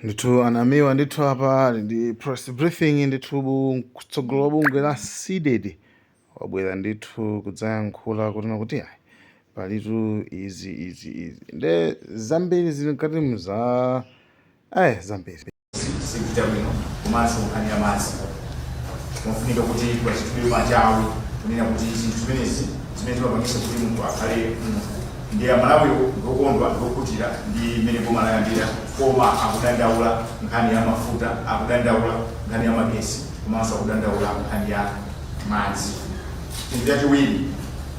Ndithu anamiwa ndithu apa ali ndi press briefing ndithu. Kutsogolo wa bungwe la CDEDI wabwera ndithu kudzayankhula kunena kuti ayi, palitu izi, izi, izi, nde zambiri zili mkati mza zambiri. Sikuchita bwino, komanso nkhani ya madzi mofunika kuti pachitidwe machawi kunena kuti zinthu zimenezi zimene zimapangisa kuti munthu akhale munthu. Ndi Amalawiwo ndokondwa, ndokhutira ndi mmene boma layambira, koma akudandaula nkhani ya mafuta, akudandaula nkhani ya magesi, komanso akudandaula nkhani ya madzi. Chinthu chachiwiri,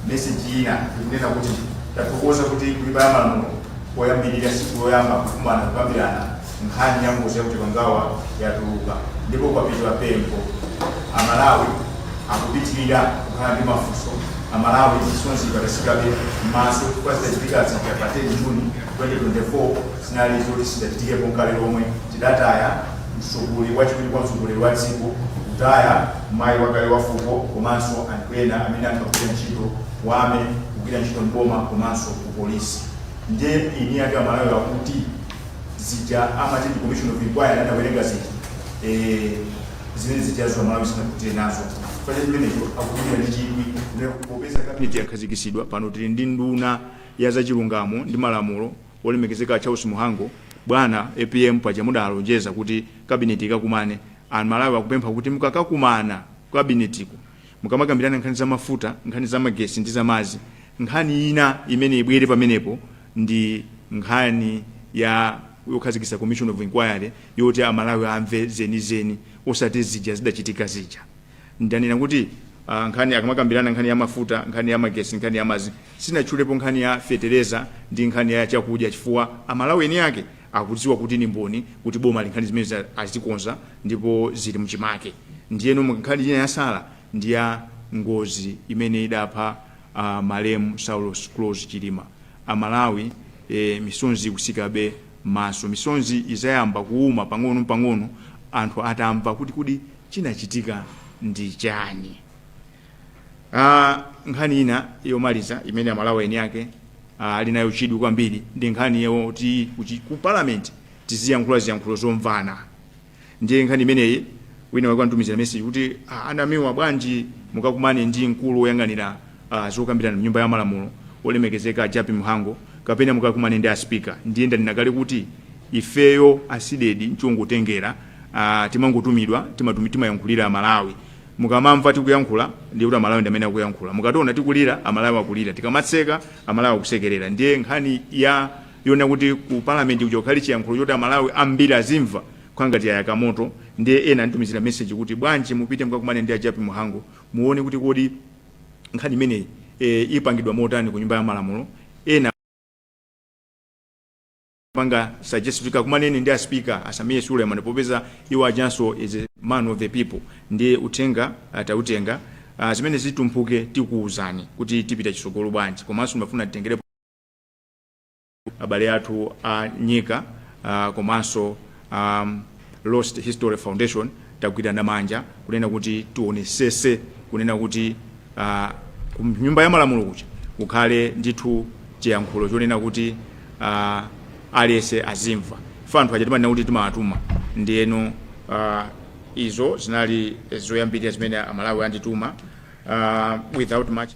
meseji ina ikunena kuti tathokoza kuti kunyumba ya malamulo poyambirira, siku loyamba kukumana kukambirana nkhani ya ngozi yakuti Chikangawa yatuluka ndipo kwapitwa pempho. Amalawi akupitirira kukhala ndi mafunso. Amalawi misonzi ikatasikabe m'maso chifukwa zidachitika zija pa 10 Juni 2024 zinali zoti sizidachitikepo nkale lomwe. Tidataya mtsogoleri wachiwiri kwa mtsogoleri wa dziko, kutaya mayi wakale wa fuko, komanso anthu ena amene ankagwira ntchito wame kugwira ntchito mboma komanso ku polisi. Ndiye ini ake Amalawi akuti zija amati ndi commission of inquiry anawerenga zija, zimene zijazo Amalawi sanakhutire nazo. Chifukwa cha chimenecho akupitira ndi chidwi kunena kuti popeza cabinet yakhazikitsidwa pano, tili ndi nduna ya zachilungamo ndi malamulo, olemekezeka Charles Mhango. Bwana APM, paja mudalonjeza kuti cabinet ikakumane. Amalawi akupempha kuti mukakakumana kabinetiko, mukamakambirana nkhani za mafuta, nkhani za magesi ndi za madzi, nkhani ina imene ibwere pamenepo ndi nkhani ya yokhazikitsa commission of inquiry yoti Amalawi amve zenizeni, osati zija zidachitika zija. Ndanena kuti nkhani akamakambirana nkhani ya mafuta, nkhani ya magesi, nkhani ya madzi, sinatchulepo nkhani ya fetereza ndi nkhani ya chakudya, chifukwa Amalawi eni ake akudziwa kuti ni mboni kuti boma nkhani zimene azikonza ndipo zili mchimake. Ndiyeno nkhani ina yasala ndi ya ngozi imene idapha malemu Saulos Klaus Chilima. Amalawi misonzi ikusikabe maso. Misonzi izayamba kuuma pang'ono pang'ono anthu atamva kuti kodi chinachitika ndi chani. Nkhani ina yomaliza imene Amalawi eni ake ali nayo chidwi kwambiri ndi nkhani yoti ku parliament tiziyankhula ziyankhulo zomvana. Ndiye nkhani imeneyi wina wake anditumizira message kuti, "Anamiwa, bwanji mukakumane ndi mkulu woyang'anira zokambirana mnyumba ya malamulo, olemekezeka Jappie Mhango, kapena mukakumane ndi aspika?" Ndiye ndanena kale kuti ifeyo a CDEDI nchongotengera, timangotumidwa, timayankhulira Amalawi. Mukamamva tikuyankhula, ndiye kuti Amalawi ndi amene akuyankhula. Mukationa tikulira, Amalawi akulira. Tikamatseka, Amalawi akusekerera. Ndiye nkhani ya yona kuti ku parliament kuja kukhale chiyankhulo choti Amalawi ambiri azimva ngati yayaka moto. Ndiye ena anditumizira message kuti bwanji mupite mukakumane ndi a Jappie Mhango, muone kuti kodi nkhani imeneyi ipangidwa motani ku nyumba ya malamulo. Ena panga suggest kuti kakumaneni ndi a speaker a Sameer Suleman, popeza iwo ajanso is a man of the people. Ndiye uthenga tautenga. Zimene zitumphuke tikuwuzani kuti tipita chitsogolo bwanji. Komanso ndimafuna titengerepo abale athu a Nyika komanso Lost History Foundation. Tagwirana manja kunena kuti tionesese kunena kuti ku nyumba ya malamulo kuja kukhale ndithu chiyankhulo chonena kuti aliyense azimva. Ife anthu aja timanena kuti timawatuma. Ndiyeno izo zinali zoyambirira zimene Amalawi andituma. Without much,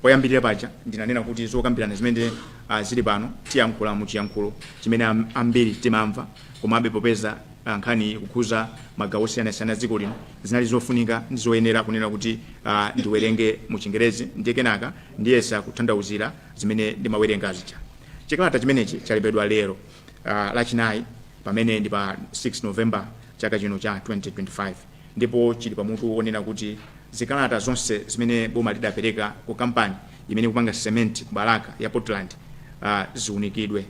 poyambirira paja ndinanena kuti zokambirana zimene zili pano tiyankhula mu chiyankhulo chimene ambiri timamva. Komabe popeza nkhani ikukhuza magawo osiyanasiyana a dziko lino, zinali zofunika ndi zoyenera kunena kuti ndiwerenge mu Chingerezi, ndiye kenaka ndiyesa kutanthauzira zimene ndimawerenga zija. Chikalata chimenechi chalembedwa lero, Lachinayi, pamene ndi pa 6 November chaka chino cha 2025, ndipo chili pamutu wonena kuti zikalata zonse zimene boma lidapereka ku kampani imene ikupanga cement ku Balaka ya Portland ziunikidwe.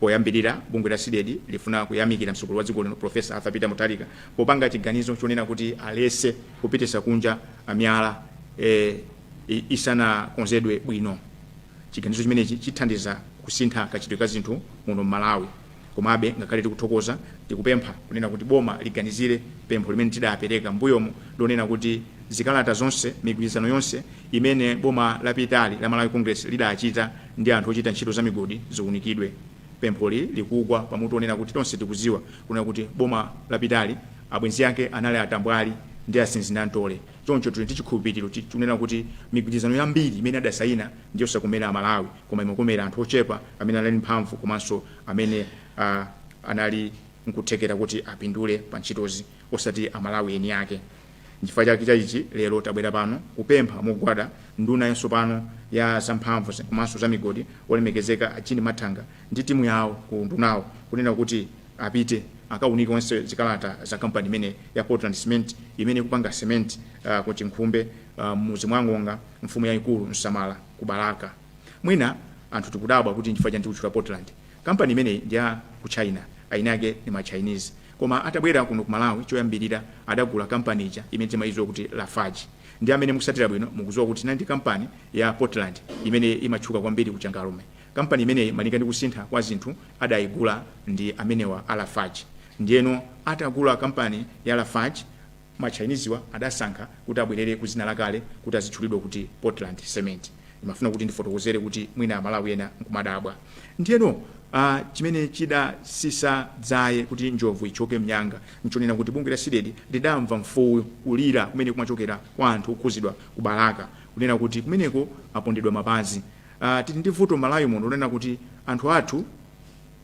Poyambirira, bungwe la CDEDI lifuna kuyamikira mtsogoleri wa dziko lino, Professor Arthur Peter Mutharika, popanga chiganizo chonena kuti alese kupitisa kunja miyala isanakonzedwe bwino. Chiganizo chimenechi chithandiza kusintha kachitidwe ka zinthu muno m'Malawi. Komabe ngakhale tikuthokoza, tikupempha kunena kuti boma liganizire pempho limene tidapereka mbuyomu lonena kuti zikalata zonse, migwirizano yonse imene boma lapitali la Malawi Congress lidachita ndi anthu ochita ntchito za migodi ziunikidwe. Pempholi likugwa pamutu onena kuti tonse tikuziwa kunena kuti boma lapitali abwenzi ake anali atambwali ndi asinzinantole. Choncho tili ndi chikhulupiriro kunena kuti migwirizano yambiri imene adasayina ndiyosakomera Amalawi, koma imakomera anthu ochepa amene anali mphamvu komanso amene anali nkuthekera kuti apindule pa ntchitozi, osati Amalawi eni ake. Nchifukwa chake chachichi lero tabwera pano kupempha mogwada nduna yatsopano ya zamphamvu komanso za migodi, olemekezeka a Jean Mathanga ndi timu yawo ku ndunawo, kunena kuti apite akaunike onse zikalata za kampani imene ya Portland Cement imene ikupanga cement ku Chinkhumbe, mudzi mwa Ngonga, mfumu yayikulu Msamala ku Balaka. Mwina anthu tikudabwa kuti nchifukwa chani tikutchula Portland. Kampani imeneyi ndi ya ku China, eni ake ndi ma Chinese, koma atabwera kuno ku Malawi choyambirira adagula kampani ija imene timayidziwa kuti Lafarge. Ndi amene mukusatira bwino mukudziwa kuti tinali ndi kampani ya Portland imene imatchuka kwambiri ku Changalume. Kampani imeneyi, malinga ndi kusintha kwa zinthu, adayigula ndi amenewa a Lafarge. Ndiyeno atagula kampani ya Lafarge, ma Chinesewa adasankha kuti abwerere ku zina lakale kuti azitchulidwa kuti Portland Cement. Ndimafuna kuti ndifotokozere kuti mwina Amalawi ena nkumadabwa. Ndiyeno chimene chidasisa dzaye kuti njovu ichoke mnyanga nchonena kuti bungwe la CDEDI lidamva mfuwu, kulira kumene kumachokera kwa anthu okhuzidwa ku Balaka, kunena kuti kumeneko apondedwa mapazi. Tili ndi vuto Malawi muno lonena kuti anthu athu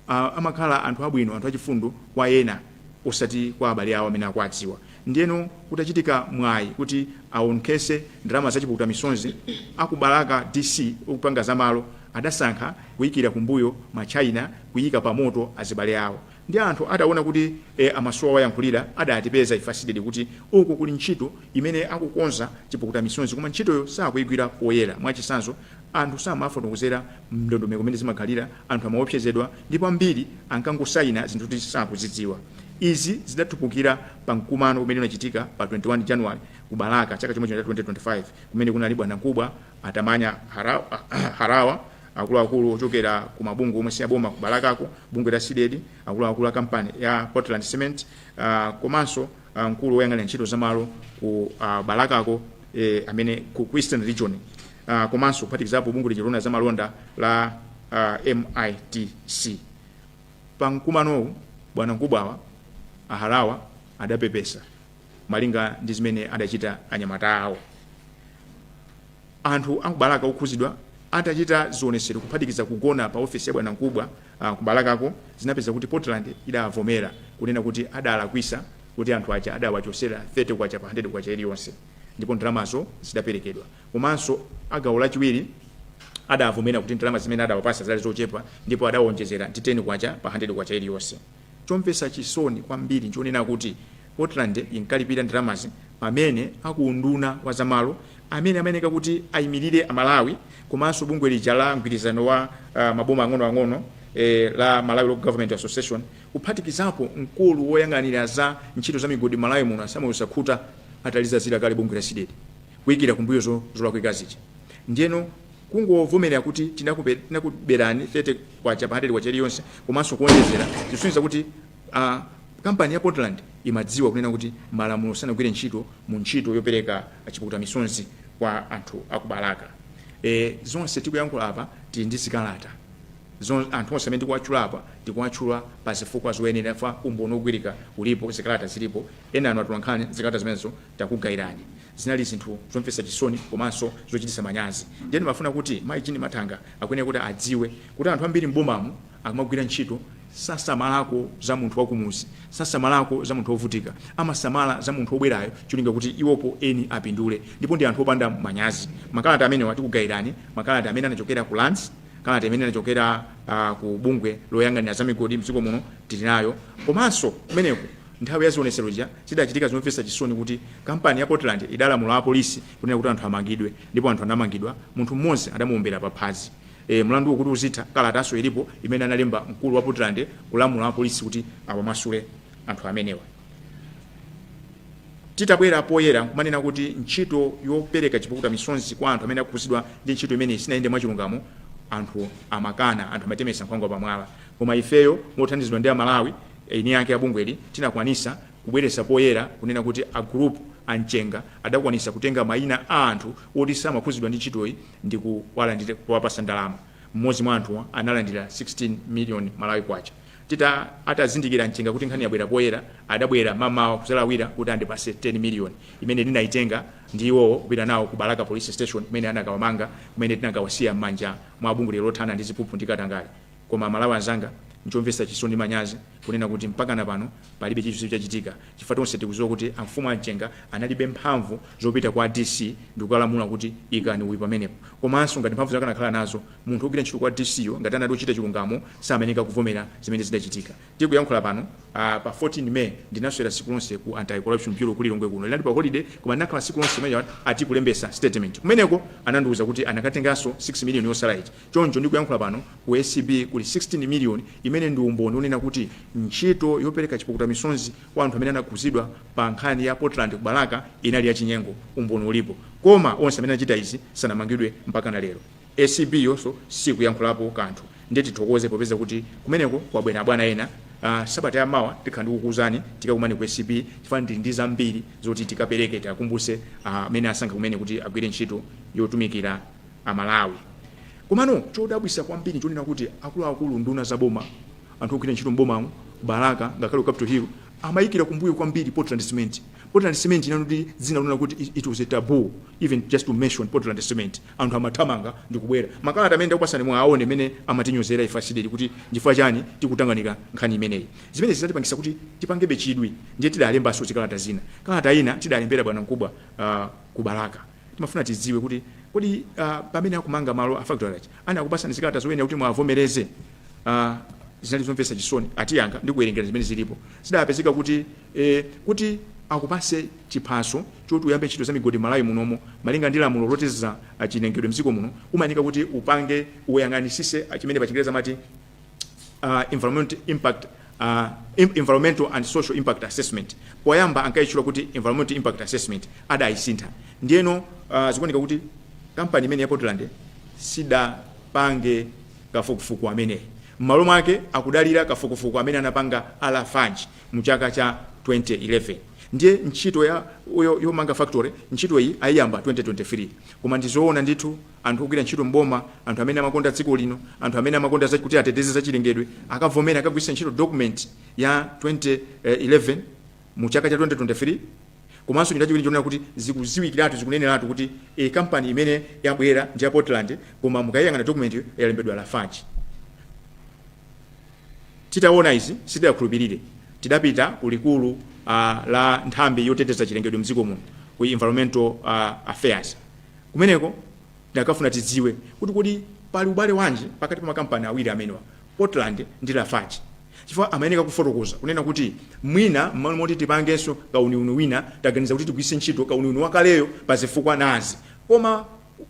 amakhala anthu abwino, anthu achifundo kwa ena, osati kwa abale awo amene akuwadziwa. Ndiyeno kutachitika mwayi kuti aonkhese ndalama zachipukuta misonzi, akubalaka DC okupanga zamalo adasankha kuyikira kumbuyo ma China, kuyika pa moto azibale awo. Ndi anthu ataona kuti amasowa wayankhulira, adatipeza ife a CDEDI kuti uku kuli ntchito imene akukonza chipukuta misonzi, koma ntchitoyo sakuyigwira poyera. Mwachitsanzo, anthu samafotokozera ndondomeko imene zimakhalira, anthu amaopsezedwa, ndipo ambiri ankangosayina zinthu kuti sakuzidziwa. Izi zidathupukira pa mkumano umene unachitika pa 21 January ku Balaka chaka chomwe cha 2025, kumene kunali bwanamkubwa Atamanya Harawa, akuluakulu ochokera ku mabungwe omwe si aboma ku Balakako, bungwe la CDEDI, akuluakulu a kampani ya Portland Cement, komanso mkulu woyang'anira ntchito zamalo ku Balakako, amene ku Eastern Region, komanso kuphatikizapo bungwe lija loona zamalonda la MITC. Pa mkumanowu bwanamkubwawa Aharawa adapepesa malinga ndi zimene adachita anyamata awo. Anthu akubalaka okhuzidwa atachita zionesero, kuphatikiza kugona pa ofesi ya bwanamkubwa kubalakako, zinapeza kuti Portland idavomera kunena kuti adalakwisa, kuti anthu aja adawachosera 30 kwacha pa 100 kwacha iliyonse, ndipo ndalamazo zidaperekedwa. Komanso agawo lachiwiri adavomera kuti ndalama zimene adawapasa zidali zochepa, ndipo adawonjezera ndi 10 kwacha pa 100 kwacha iliyonse. Chomvetsa chisoni kwambiri nchonena kuti Portland inkalipira ndalamazi pamene akuunduna wa zamalo, amene amayeneka kuti ayimirire Amalawi, komanso bungwe lija la mgwirizano wa maboma ang'onoang'ono, la Malawi Local Government Association, kuphatikizapo mkulu woyang'anira za ntchito za migodi Malawi muno, Samuel Sakhuta, atalizazira kale bungwe la CDEDI kuyikira kumbuyo zolakwika zija. Ndiyeno kungovomera kuti tinakuberani 30 kwacha pa 100 kwacha iliyonse komanso kuonjezera, zisonyeza kuti kampani ya Portland imadziwa kunena kuti malamulo sanagwire ntchito mu ntchito yopereka chipukuta misonzi kwa anthu akubalaka. Zonse tikuyankhula apa tili ndi zikalata. Anthu onse amene tikuwatchula apa tikuwatchula pa zifukwa zoyenera, fa umboni wogwirika ulipo, zikalata zilipo. Ena anu atolankhani, zikalata zimenezo takugayirani. Zinali zinthu zomvetsa chisoni komanso zochititsa manyazi. Ndiye ndimafuna kuti mayi Jean Mathanga akuyenera kuti adziwe kuti anthu ambiri m'bomamu akamagwira ntchito sasamalako za munthu wakumuzi, sasamalako za munthu wovutika, amasamala za munthu wobwerayo cholinga kuti iwopo eni apindule, ndipo ndi anthu opanda manyazi. Makalata amenewa tikugayirani, makalata amene anachokera ku Lands, kalata imene inachokera ku bungwe loyang'anira za migodi mdziko muno tili nayo. Komanso kumeneko nthawi ya zionesero zija zidachitika zomvetsa chisoni kuti kampani ya Portland idalamula apolisi kunena kuti anthu amangidwe, ndipo anthu anamangidwa. Munthu mmodzi adamuombera pa phazi. Mlanduwo kuti uzitha, kalatanso ilipo imene analemba mkulu wa Portland kulamula apolisi kuti awamasule anthu amenewa. Titabwera poyera nkumanena kuti ntchito yopereka chipukuta misonzi kwa anthu amene akhuzidwa ndi ntchito imeneyi sinayende mwachilungamo, anthu amakana, anthu amatemesa nkhwangwa pamwala. Koma ifeyo mothandizidwa ndi Amalawi eni ake abungweli tinakwanisa kubweretsa poyera kunena kuti a group a Mchenga adakwanisa kutenga mayina a anthu oti samakhuzidwa ndi ntchitoyi ndi kuwapasa ndalama. Mmodzi mwa anthuwa analandira 16 million Malawi kwacha. Tita atazindikira Mchenga kuti nkhani yabwera poyera, adabwera mamawa kuzalawira kuti andipase 10 million imene ndinayitenga ndi iwowo kupita nawo ku Balaka Police Station, kumene anakawamanga, kumene tinakawasiya m'manja mwa bungwe lothana ndi ziphuphu ndi katangale. Koma Malawi anzanga, nchomvetsa chisoni, manyazi kunena kuti mpaka na pano palibe chilichonse chachitika, chifukwa tonse tikudziwa kuti amfumu amchenga analibe mphamvu zopita kwa DC ndikukalamula kuti ikani uyu pamenepo. Komanso ngati mphamvu zakanakhala nazo, munthu wogwira ntchito kwa DC yo, ngati anali ochita chilungamo, samayeneka kuvomera zimene zidachitika. Tikuyankhula pano, pa 14 May ndinaswera tsiku lonse ku Anti-Corruption Bureau kulilongwe kuno. Linali pa holiday, koma ndinakhala tsiku lonse kumene ati kulembesa statement. Kumeneko anandiwuza kuti anakatenganso 6 million yosala ichi. Choncho ndikuyankhula pano, ku ACB kuli 16 million imene ndi umboni unena kuti ntchito yopereka chipukuta misonzi kwa anthu amene anakhuzidwa pa nkhani ya Portland ku Balaka inali yachinyengo. Umboni ulipo, koma onse amene anachita izi sanamangidwe mpaka na lero. ACB yonso sikuyankhulapo kanthu. Ndiye tithokoze popeza kuti kumeneko kwabwera bwana ena. Sabata yamawa tikhala ndikukuuzani tikakumane ku ACB, chifukwa ndili ndi zambiri zoti tikapereke, tikakumbuse amene asankha kumene kuti agwire ntchito yotumikira Amalawi. Komano chodabwisa kwambiri chonena kuti akuluakulu, nduna za boma, anthu ogwira ntchito mbomamo, Balaka ngakhale ku Capitol Hill, amayikira kumbuyo kwambiri Portland Cement. Portland Cement inali dzina lonena kuti it was a taboo even just to mention Portland Cement. Anthu amathamanga ndi kubwera. Makalata amene ndakupasani mwaone amene amatinyozera ife a CDEDI kuti ndifukwa chani tikutanganika nkhani imeneyi. Zimene zinatipangisa kuti tipangebe chidwi, ndiye tidalembanso zikalata zina. Kalata ina tidalembera bwana mkubwa ku Balaka. Timafuna tidziwe kuti kodi pamene akumanga malo a factory aja anakupasani zikalata zoyenera kuti mwavomereze? Zinali zomvetsa chisoni. Atiyankha ndi kuwerengera zimene zilipo. Zidapezeka kuti kuti akupase chiphaso choti uyambe ntchito za migodi Malawi munomo, malinga ndi lamulo loteteza chilengedwe mdziko muno, umayeneka kuti upange uyang'anisise chimene pa Chingereza amati environmental and social impact assessment. Poyamba ankayitchula kuti environmental impact assessment, adayisintha. Ndiyeno zikuoneka kuti kampani imene ya Portland sidapange kafukufuku ameneyi. M'malo mwake akudalira kafukufuku amene anapanga a Lafarge mu chaka cha 2011. Ndiye ntchito ya yomanga factory, ntchito iyi ayiyamba 2023. Koma ndizoona ndithu, anthu ogwira ntchito mboma, anthu amene amakonda dziko lino, anthu amene amakonda kuti ateteze zachilengedwe, akavomera, akagwiritsa ntchito document ya 2011 mu chaka cha 2023? Komanso chinthu chachiwiri chonena kuti zikuziwikiratu, zikuneneratu kuti kampani imene yabwera ndi ya Portland, koma mukayiyang'ana document yalembedwa Lafarge. Titaona izi sitidakhulupirire. Tidapita ku likulu la nthambi yoteteza chilengedwe mdziko muno, ku Environmental Affairs. Kumeneko ndakafuna tidziwe kuti kodi pali ubale wanji pakati pa makampani awiri amenewa, Portland ndi Lafarge, chifukwa amayeneka kufotokoza kunena kuti mwina mmalo moti tipangenso kauniuni wina, taganiza kuti tigwiritse ntchito kauniuni wakaleyo pa zifukwa nazi. Koma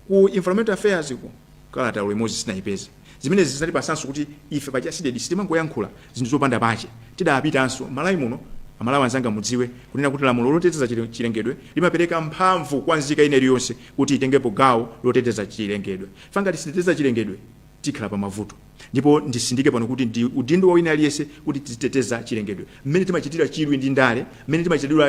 ku Environmental Affairs ku kalata imodzi sinayipeze. Zimene zinatipasanso kuti ife pacha CDEDI sitimangoyankhula zinthu zopanda pache. Tidapitanso Malawi muno. Amalawi anzanga, mudziwe kunena kuti lamulo loteteza chilengedwe limapereka mphamvu kwa nzika ina iliyonse kuti itengepo gawo loteteza chilengedwe. Ngati sititeteza chilengedwe, tikhala pa mavuto. Ndipo ndisindike pano kuti ndi udindo wa wina aliyense kuti tiziteteza chilengedwe. Mmene timachitira chidwi ndi ndale, mmene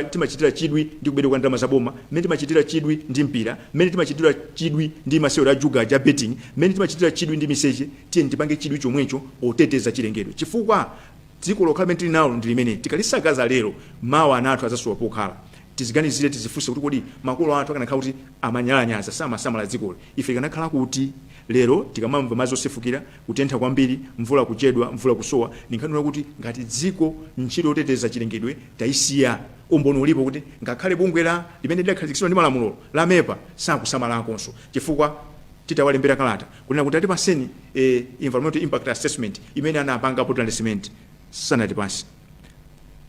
timachitira chidwi ndi kubedwa kwa ndalama za boma, mmene timachitira chidwi ndi mpira, mmene timachitira chidwi ndi masewero a juga ja betting, mmene timachitira chidwi ndi miseche, tiye tipange chidwi chomwecho poteteza chilengedwe, chifukwa dziko lokhala limene tili nalo ndi limene tikalisakaza lero, mawa ana athu adzasowa pokhala. Tiziganizire, tizifunse kuti kodi makolo athu akanakhala kuti amanyalanyaza, samasamala dzikoli, ife tikanakhala kuti lero? Tikamamva madzi osefukira, kutentha kwambiri, mvula kuchedwa, mvula kusowa, ndinkhani kuti ngati dziko ntchito yoteteza chilengedwe tayisiya. Umboni ulipo kuti ngakhale bungwe la limene lidakhazikitsidwa ndi malamulo la MEPA sakusamalakonso, chifukwa titawalembera kalata kunena kuti atipaseni environmental impact assessment imene anapanga Portland Cement, sanatipase.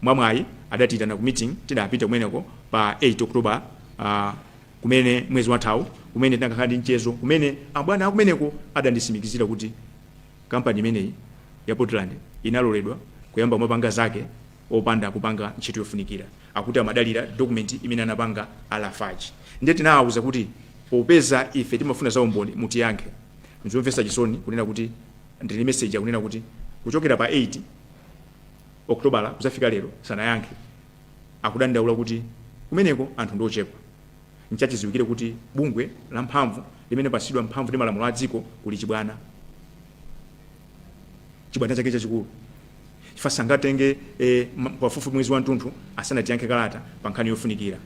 Mwamwayi adatiyitana ku meeting. Tidapita kumeneko pa 8 October, kumene mwezi wathawu, kumene tinakakhala ndi mchezo, kumene abwana akumeneko adandisimikizira kuti kampani imeneyi ya Portland inaloledwa kuyamba kumapanga zake opanda kupanga ntchito yofunikira. Akuti amadalira document imene anapanga a Lafarge. Ndiye tinawawuza kuti popeza ife timafuna za umboni, mutiyankhe. Nzomvetsa chisoni kunena kuti ndili message akunena kuti kuchokera pa 8 Okutobala kuzafika lero sanayankhe. Akudandaula kuti kumeneko anthu ndiochepa. Nchachidziwikire kuti bungwe la mphamvu limene pasidwa mphamvu ndi malamulo a dziko kuli chibwana. Chibwana chake chachikulu, chifukwa sangatenge pafupifupi mwezi wathunthu asanatiyankhe kalata pa nkhani yofunikira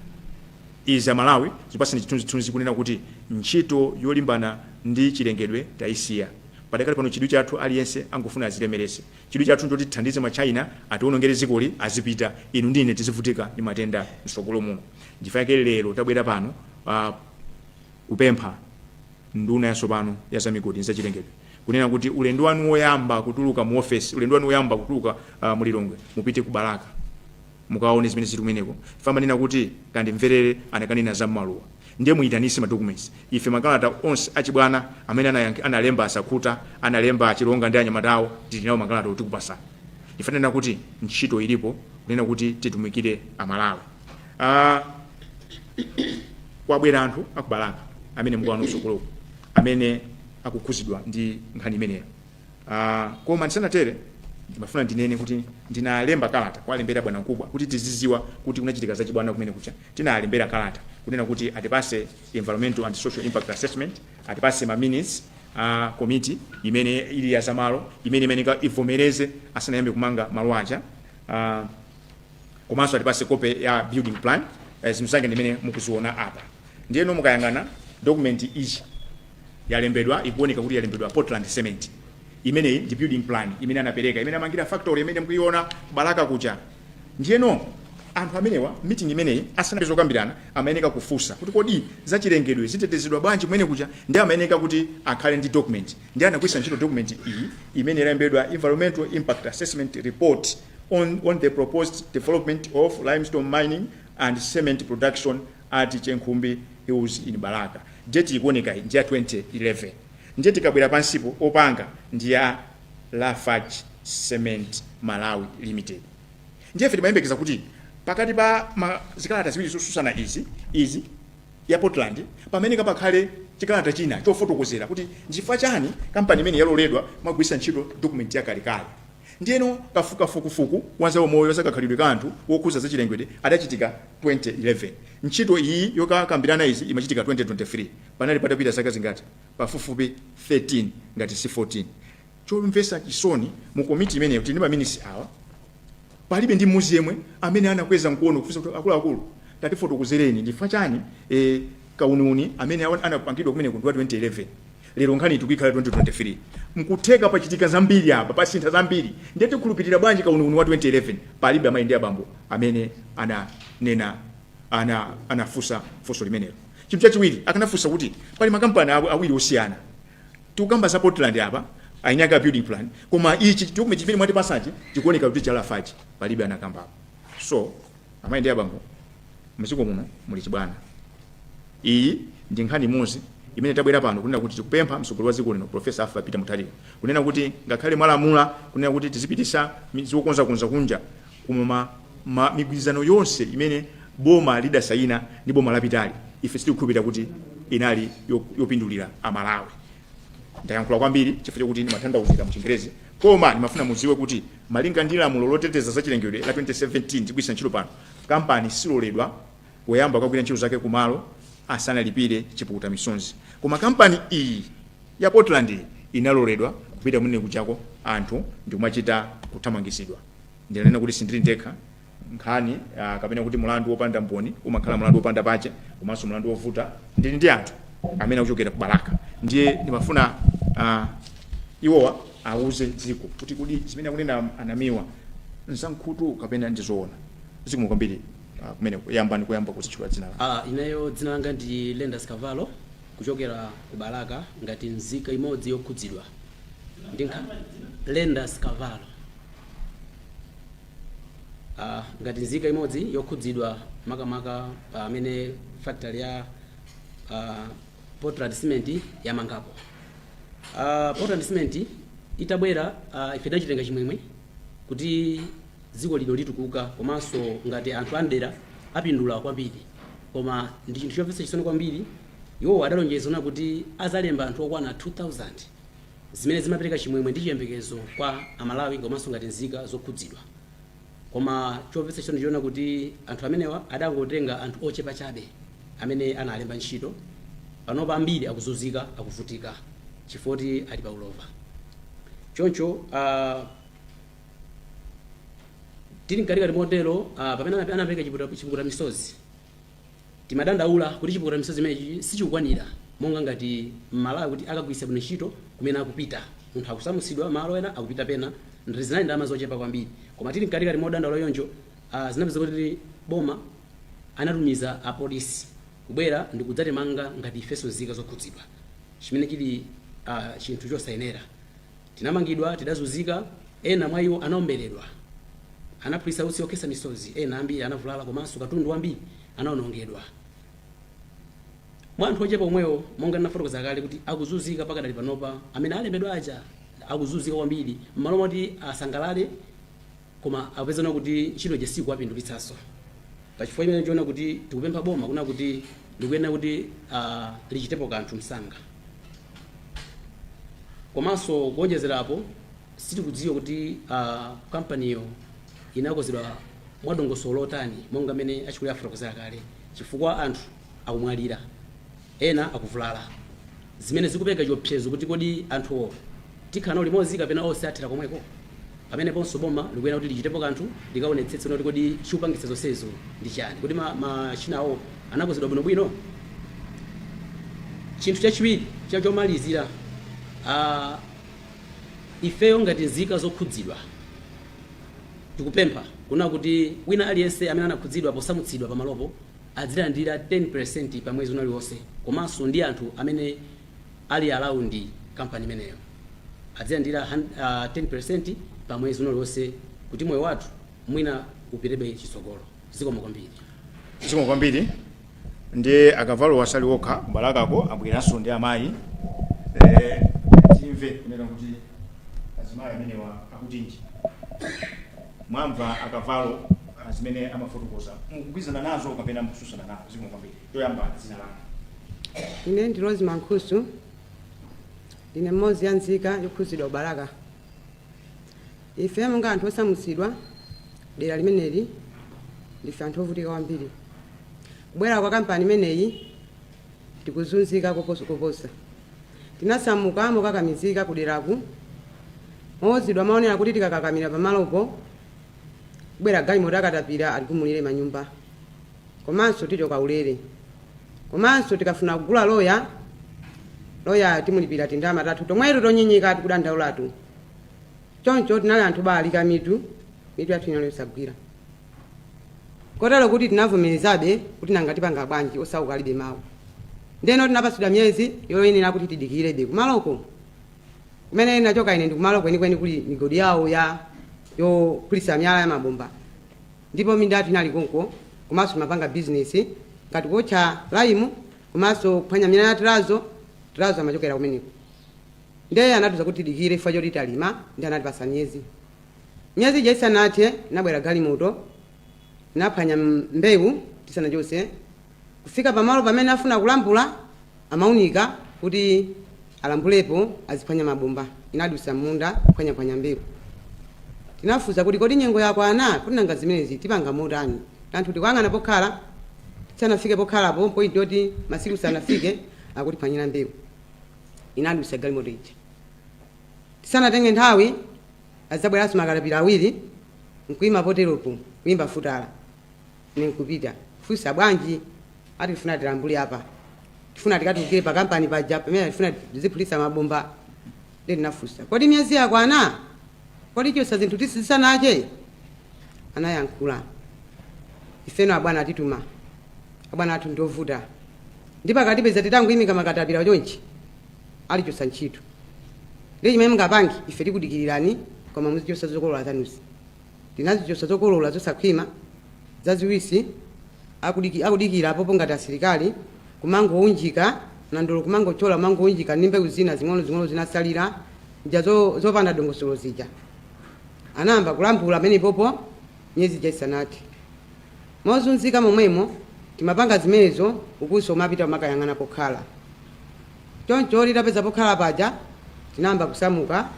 izi. Amalawi, zipasani chithunzithunzi kunena kuti ntchito yolimbana ndi chilengedwe tayisiya. Padakali pano chidwi chathu, aliyense angofuna azilemerese. Chidwi chathu ndoti tithandize machina atiwonongere dzikoli, azipita, inu ndi ine tizivutika ndi matenda mtsogolo muno. Nchifukwa chake lero tabwera pano kupempha nduna yatsopano ya zamigodi ndi zachilengedwe kunena kuti ulendo wanu woyamba kutuluka mu ofesi, ulendo wanu woyamba kutuluka mu Lilongwe, mupite ku Balaka, mukaone zimene zili kumeneko. Famanena kuti kandimverere anakanena za maluwa. Ndiye muyitanise ma documents. Ife makalata onse achibwana amene analemba asakhuta, analemba achilonga ndi anyamatawo, tili nawo makalata otikupasani. Ifanena kuti ntchito ilipo kunena kuti titumikire Amalawi. Kwabwera anthu akubalaka amene mukuona kutsogoloko amene akukhuzidwa ndi nkhani imeneyo. Koma ndisanatere, ndimafuna ndinene kuti ndinalemba kalata kwalembera bwana mkubwa kuti tiziziwa kuti kunachitika zachibwana kumene kucha. Tinalembera kalata kunena kuti atipase environmental and social impact assessment, atipase ma minutes a committee imene ili ya zamalo imene imeneka ivomereze asanayambe kumanga malo aja, komanso atipase copy ya building plan. Zinthu zake ndimene mukuziona apa. Ndiyeno mukayang'ana document iyi yalembedwa, ikuoneka kuti yalembedwa Portland Cement. Imeneyi ndi building plan imene anapereka, imene amangira factory imene mukuiona Balaka kucha. Ndiyeno anthu amenewa, meeting imeneyi asanapeze zokambirana, amayeneka kufunsa kuti kodi zachilengedwe zitetezedwa bwanji kumene kucha? Ndi amayeneka kuti akhale ndi document. Ndi anagwiritsa ntchito document iyi imene yalembedwa Environmental Impact Assessment Report on the proposed development of limestone mining and cement production at Chenkhumbi Hills in Balaka. Date ikuoneka iyi ndi ya 2011. Ndiye tikabwera pansipo, opanga ndi ya Lafarge Cement Malawi Limited. Ndiye ife timayembekeza kuti pakati pa zikalata ziwiri zosusana izi, izi ya Portland, pamene kapakhale chikalata china chofotokozera kuti nchifukwa chani kampani imene yaloledwa mwagwiritsa ntchito document yakalekale. Ndiyeno kafukufuku wa zaumoyo, zakakhalidwe ka anthu wokhuza zachilengedwe adachitika 2011. Ntchito iyi yokakambirana izi imachitika 2023. Panali patapita zaka zingati? Pafupifupi 13 ngati si 14. Chomvetsa chisoni, mu komiti imeneyo tili ndi ma minutes awa, palibe ndi mmodzi yemwe amene anakweza mkono kufunsa kuti, "Akuluakulu, tatifotokozereni ndifukwa chani kauniuni amene anapangidwa kumene ndi wa 2011, lero nkhani tikuyikhala 2023? Mkutheka pachitika zambiri apa, pasintha zambiri, ndiye tikhulupirira bwanji kauniuni wa 2011?" Palibe amayi ndi abambo amene ananena, anafunsa funso limenelo. Chinthu chachiwiri, akanafunsa kuti pali makampani awiri osiyana. Tikukamba za Portland apa, ainyaka building plan, koma ichi document chimene mwatipasachi chikuoneka kuti cha Lafarge. Palibe anakambapo. So amayi ndi abambo, mdziko muno muli chibwana. Iyi ndi nkhani imodzi imene tabwera pano kunena kuti tikupempha mtsogoleri wa dziko lino, Professor Arthur Peter Mutharika, kunena kuti ngakhale mwalamula kunena kuti tizipitisa zikukonzakonza kunja, koma migwirizano yonse imene boma lidasayina ndi boma lapitali, ife sitikukhulupirira kuti inali yopindulira Amalawi. Ndayankhula kwambiri chifukwa chokuti ndimatanthauzira mu Chingerezi, koma ndimafuna mudziwe kuti malinga ndi lamulo loteteza zachilengedwe la 2017 tigwiritsa ntchito pano, kampani siloledwa kuyamba kukagwira ntchito zake kumalo asanalipire chipukuta misonzi. Koma kampani iyi ya Portland iyi inaloledwa kupita kumene kuchako, anthu ndikumachita kuthamangitsidwa. Ndinanena kuti sindili ndekha. Nkhani kapena kuti mulandu wopanda mboni umakhala mulandu wopanda pache komanso mulandu wovuta. Ndili ndi anthu amene akuchokera ku Balaka, ndiye ndimafuna iwowa auze dziko kuti kodi zimene akunena anamiwa nzankhutu kapena ndizoona. Zikomo kwambiri. Kumene yambani kuyamba kuzitchula dzina la Ineyo dzina langa ndi Lendas Cavallo, kuchokera ku Balaka, ngati nzika imodzi yokhudzidwa ndi Lendas Cavallo, ngati nzika imodzi yokhudzidwa makamaka pamene factory ya Portland Cement yamangapo. Portland Cement itabwera, ife tinachitenga chimwemwe kuti dziko lino litukuka, komanso ngati anthu amdera apindula kwambiri. Koma ndi chinthu chomvetsa chisoni kwambiri, iwowo adalonjeza kuti azalemba anthu okwana 2000, zimene zimapereka chimwemwe ndi chiyembekezo kwa Amalawi komanso ngati nzika zokhudzidwa. Koma chomvetsa chisoni chiona kuti anthu amenewa adangotenga anthu ochepa chabe amene analemba ntchito. Panopa ambiri akuzunzika, akuvutika chifukwa ali pa ulova. Choncho tili mkatikati motero, pamene anapereka chipukuta misozi, timadandaula kuti chipukuta misozi imenechi sichikukwanira monga ngati Mmalawi kuti akagwiritsa bwino ntchito kumene akupita. Munthu akusamutsidwa malo ena, akupita pena, ndi zinali ndalama zochepa kwambiri. Koma tili mkatikati modandaula yonjo, zinapeza kuti boma anatumiza apolisi kubwera ndi kudzatimanga ngati ifenso nzika zokhudzidwa, chimene chili chinthu chosayenera. Tinamangidwa, tidazunzika, ena mwa iwo anaomberedwa, anaphulitsa utsi okhetsa misozi, ena ambiri anavulala, komanso katundu wambiri anawonongedwa. Mwa anthu ochepa omwewo, monga ndinafotokoza kale kuti akuzunzika pakadali panopa, amene alembedwa aja akuzunzika kwambiri. M'malo moti asangalale, koma akupezana kuti ntchito ija sikuwapindulitsanso. Pachifukwa chimene chiona kuti tikupempha boma kuna kuti likuyenera kuti lichitepo kanthu msanga. Komanso kuonjezerapo, sitikudziwa kuti kampaniyo inakonzedwa mwadongosolo lotani, monga mmene achikulire afotokozera kale, chifukwa anthu akumwalira, ena akuvulala, zimene zikupereka chiopsezo kuti kodi anthuwo tikhala nawo limodzi kapena onse athera komweko? Pameneponso boma likuyenera kuti lichitepo kanthu, likaonetsetse kuti kodi chikupangitsa zonsezo ndi chani, kuti machinawo anakonzedwa bwinobwino. Chinthu chachiwiri chomalizira, ifeyo ngati nzika zokhudzidwa tikupempha kuna kuti wina aliyense amene anakhudzidwa posamutsidwa pamalopo azilandira 10% pa mwezi uliwonse, komanso ndi anthu amene ali around kampani imeneyo azilandira 10% pa mwezi uliwonse, kuti moyo wathu mwina upitebe chitsogolo. Zikomo kwambiri. Zikomo kwambiri. Ndiye akavalo wasali wokha kubalakako, abweranso ndi amayi. Timve kunena kuti azimayi amenewa akutinji. Mwamva akavalo zimene amafotokoza, mukugwirizana nazo kapena mukususana nazo? Zikomo kwambiri. Toyamba dzina lanu. Ine ndi Rose Mankhusu, ndine mmodzi ya nzika yokhudzidwa kubalaka. Ife monga anthu osamutsidwa dera limeneli, ndife anthu ovutika kwambiri. Kubwera kwa kampani imeneyi tikuzunzika koposa koposa. Tinasamuka mokakamizika kuderaku, mowuzidwa maonera kuti tikakakamira pamalopo kubwera galimoto akatapira atigumulire manyumba, komanso tichoka ulere, komanso tikafuna kugula loya, loya timulipira tindalama tathu tomwetu tonyenyeka tikudandaulatu. Choncho tinali anthu obalalika mitu, mitu yathu inali yosagwira, kotero kuti tinavomerezabe kuti nanga tipanga bwanji, osauka alibe mawu. Ndeno tinapatsidwa miyezi yoyenera kuti tidikirebe kumaloko. Kumene nachoka ine ndi kumalo kwenikweni kuli migodi yawo ya yophulitsa miyala ya mabomba, ndipo minda yathu inali konko, komanso timapanga bizinesi ngati kuotcha laimu komanso kuphwanya miyala ya tirazo. Tirazo amachokera kumeneko. Ndiye anatiuza kuti tidikire chifukwa choti talima, ndi anatipasa miyezi. Miyezi ija isanathe, inabwera galimoto, inaphwanya mbewu tisanachotse. Kufika pamalo pamene afuna kulambula, amaunika kuti alambulepo, aziphwanya mabomba, inadusa munda kuphwanyaphwanya mbewu. Tinafunsa kuti kodi nyengo yakwana, kuti nanga zimenezi tipanga motani? Anthu tikuyang'ana pokhala, tisanafike pokhalapo, point yoti masiku sanafike, akutiphwanyira mbewu. Inadusa galimoto ija. Tisanatenge nthawi, azabweranso makatapira awiri nkuima poteropo, kuyimba futala. Ine nkupita funsa, "Bwanji?" Ati, "Tifuna tilambule apa, tifuna tikatulukire pa kampani paja pamene tifuna tiziphulitsa mabomba." Ndi ndinafunsa, "Kodi miyezi yakwana? Kodi chosa zinthu tisanache?" Anayankhula, "Ifeno abwana atituma, abwana athu ndiovuta, ndi pakatipeza titangoyimika makatapira chonchi alichosa ntchito. Ndi chimene mungapange, ife tikudikirirani, koma muzichosa zokolola zanuzi." Tinazichosa zokolola zosakhwima zaziwisi, akudikira apopo ngati asilikali kumangounjika nandolo, kumangochola, kumangounjika ndi mbewu zina zing'ono-zing'ono zinasalira nja zopanda dongosolo zija. Anayamba kulambula pamenepopo miyezi ija isanathe. Mozunzika momwemo timapanga zimenezo, ukuso umapita umakayang'ana pokhala. Choncho litapeza pokhala paja, tinayamba kusamuka.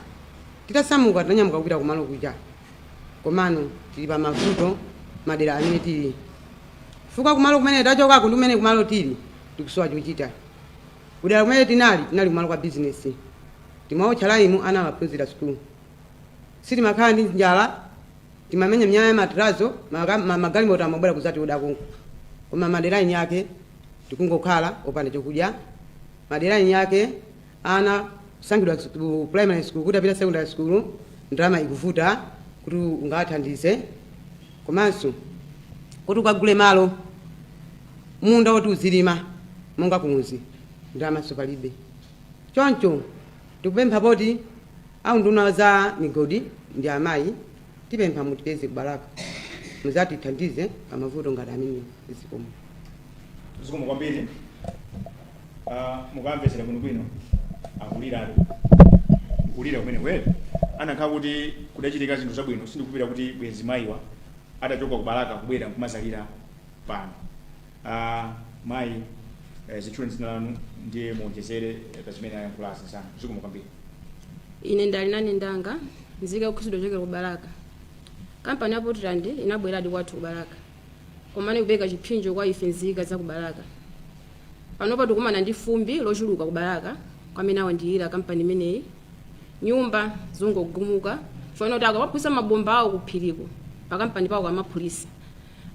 Titasamuka, tinanyamuka kupita kumalo kuja, komano tili pa mavuto madera amene tili, chifukwa kumalo kumene tachokako ndi kumene kumalo tili tikusowa chochita. Kudera kumene tinali, tinali kumalo kwa bizinesi, timaotcha laimu, ana amaphunzira sukulu. Sitimakhala ndi njala, timamenya miyala ya matirazo, magalimoto amabwera kuzati konko, koma madera eni ake tikungokhala opanda chokudya. Madera eni ake ana kusankhidwa ku primary school kuti apita secondary school, ndalama ikuvuta kuti ungathandize, komanso kuti ukagule malo, munda woti uzilima monga kumuzi, ndalamaso palibe. Choncho tikupempha poti au nduna za migodi ndi amayi, tipempha mutipeze kubalaka, muzatithandize pamavuto ngati amene. Zikomo. Zikomo kwambiri. Mukamvetsera bwinobwino, akulira kulira kumene kwere anakhala kuti kudachitika zinthu zabwino, sindikupira kuti bwenzi mayiwa atachoka ku Balaka kubwera nkumazalira pano. Mayi, zitchule dzina lanu ndiye muonjezere pa zimene ayankhula azinzanu. Zikomo kwambiri. Ine ndali nane ndanga nzika yokhuzidwa kuchokera ku Balaka. Kampani ya Portland inabweradi kwathu ku Balaka, komane kupereka chipsinjo kwa ife nzika za ku Balaka. Panopa tikumana ndi fumbi lochuluka ku Balaka kwamene awandiyira kampani imeneyi. Nyumba zongogumuka chifukwa kuti akamaphulisa mabomba awo kuphiriko, pakampani pawo kamaphulisa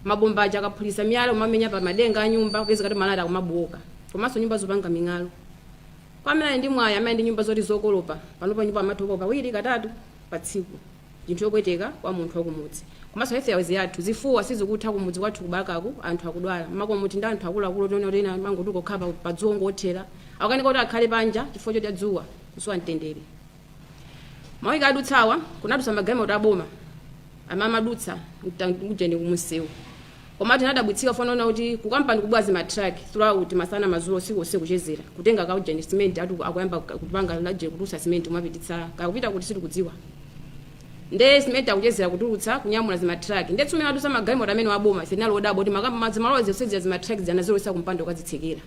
mabomba aja, akaphulisa miyala umamenya pa madenga a nyumba, kupeza kuti malata akumabowoka, komanso nyumba zopanga ming'alu. Kwa amene ali ndi mwayi, amene ndi nyumba zoti zokolopa, panopa nyumba amatopa kawiri katatu pa tsiku, chinthu chopweteka kwa munthu wakumudzi. Komanso health yawezi yathu, zifuwa sizikutha kumudzi kwathu kubalakaku. Anthu akudwala mmakomuti ndi anthu akuluakulu, tiona kuti ena mangoti kukhala pa dzuwa, ngothera, akukanika kuti akhale panja chifukwa choti dzuwa, kusowa mtendere. Mawiki adutsawa kunadutsa magalimoto aboma amamadutsa kujeni kumunsewu, koma tinadabwitsika fonaona kuti kukampani kubwa zima truck throughout, masana, madzulo, usiku onse, kuchezera kutenga kaujeni cement, atu akuyamba kupanga laje kutulutsa cement, umapititsa kakupita kuti sitikudziwa. Nde cement akuchezera kutulutsa, kunyamula zima truck. Nde tsumene adutsa magalimoto amene waboma, ife tinali odabwa kuti zimalowa zonsezi zima truck zanazilowesa kumpando ukazitsekera.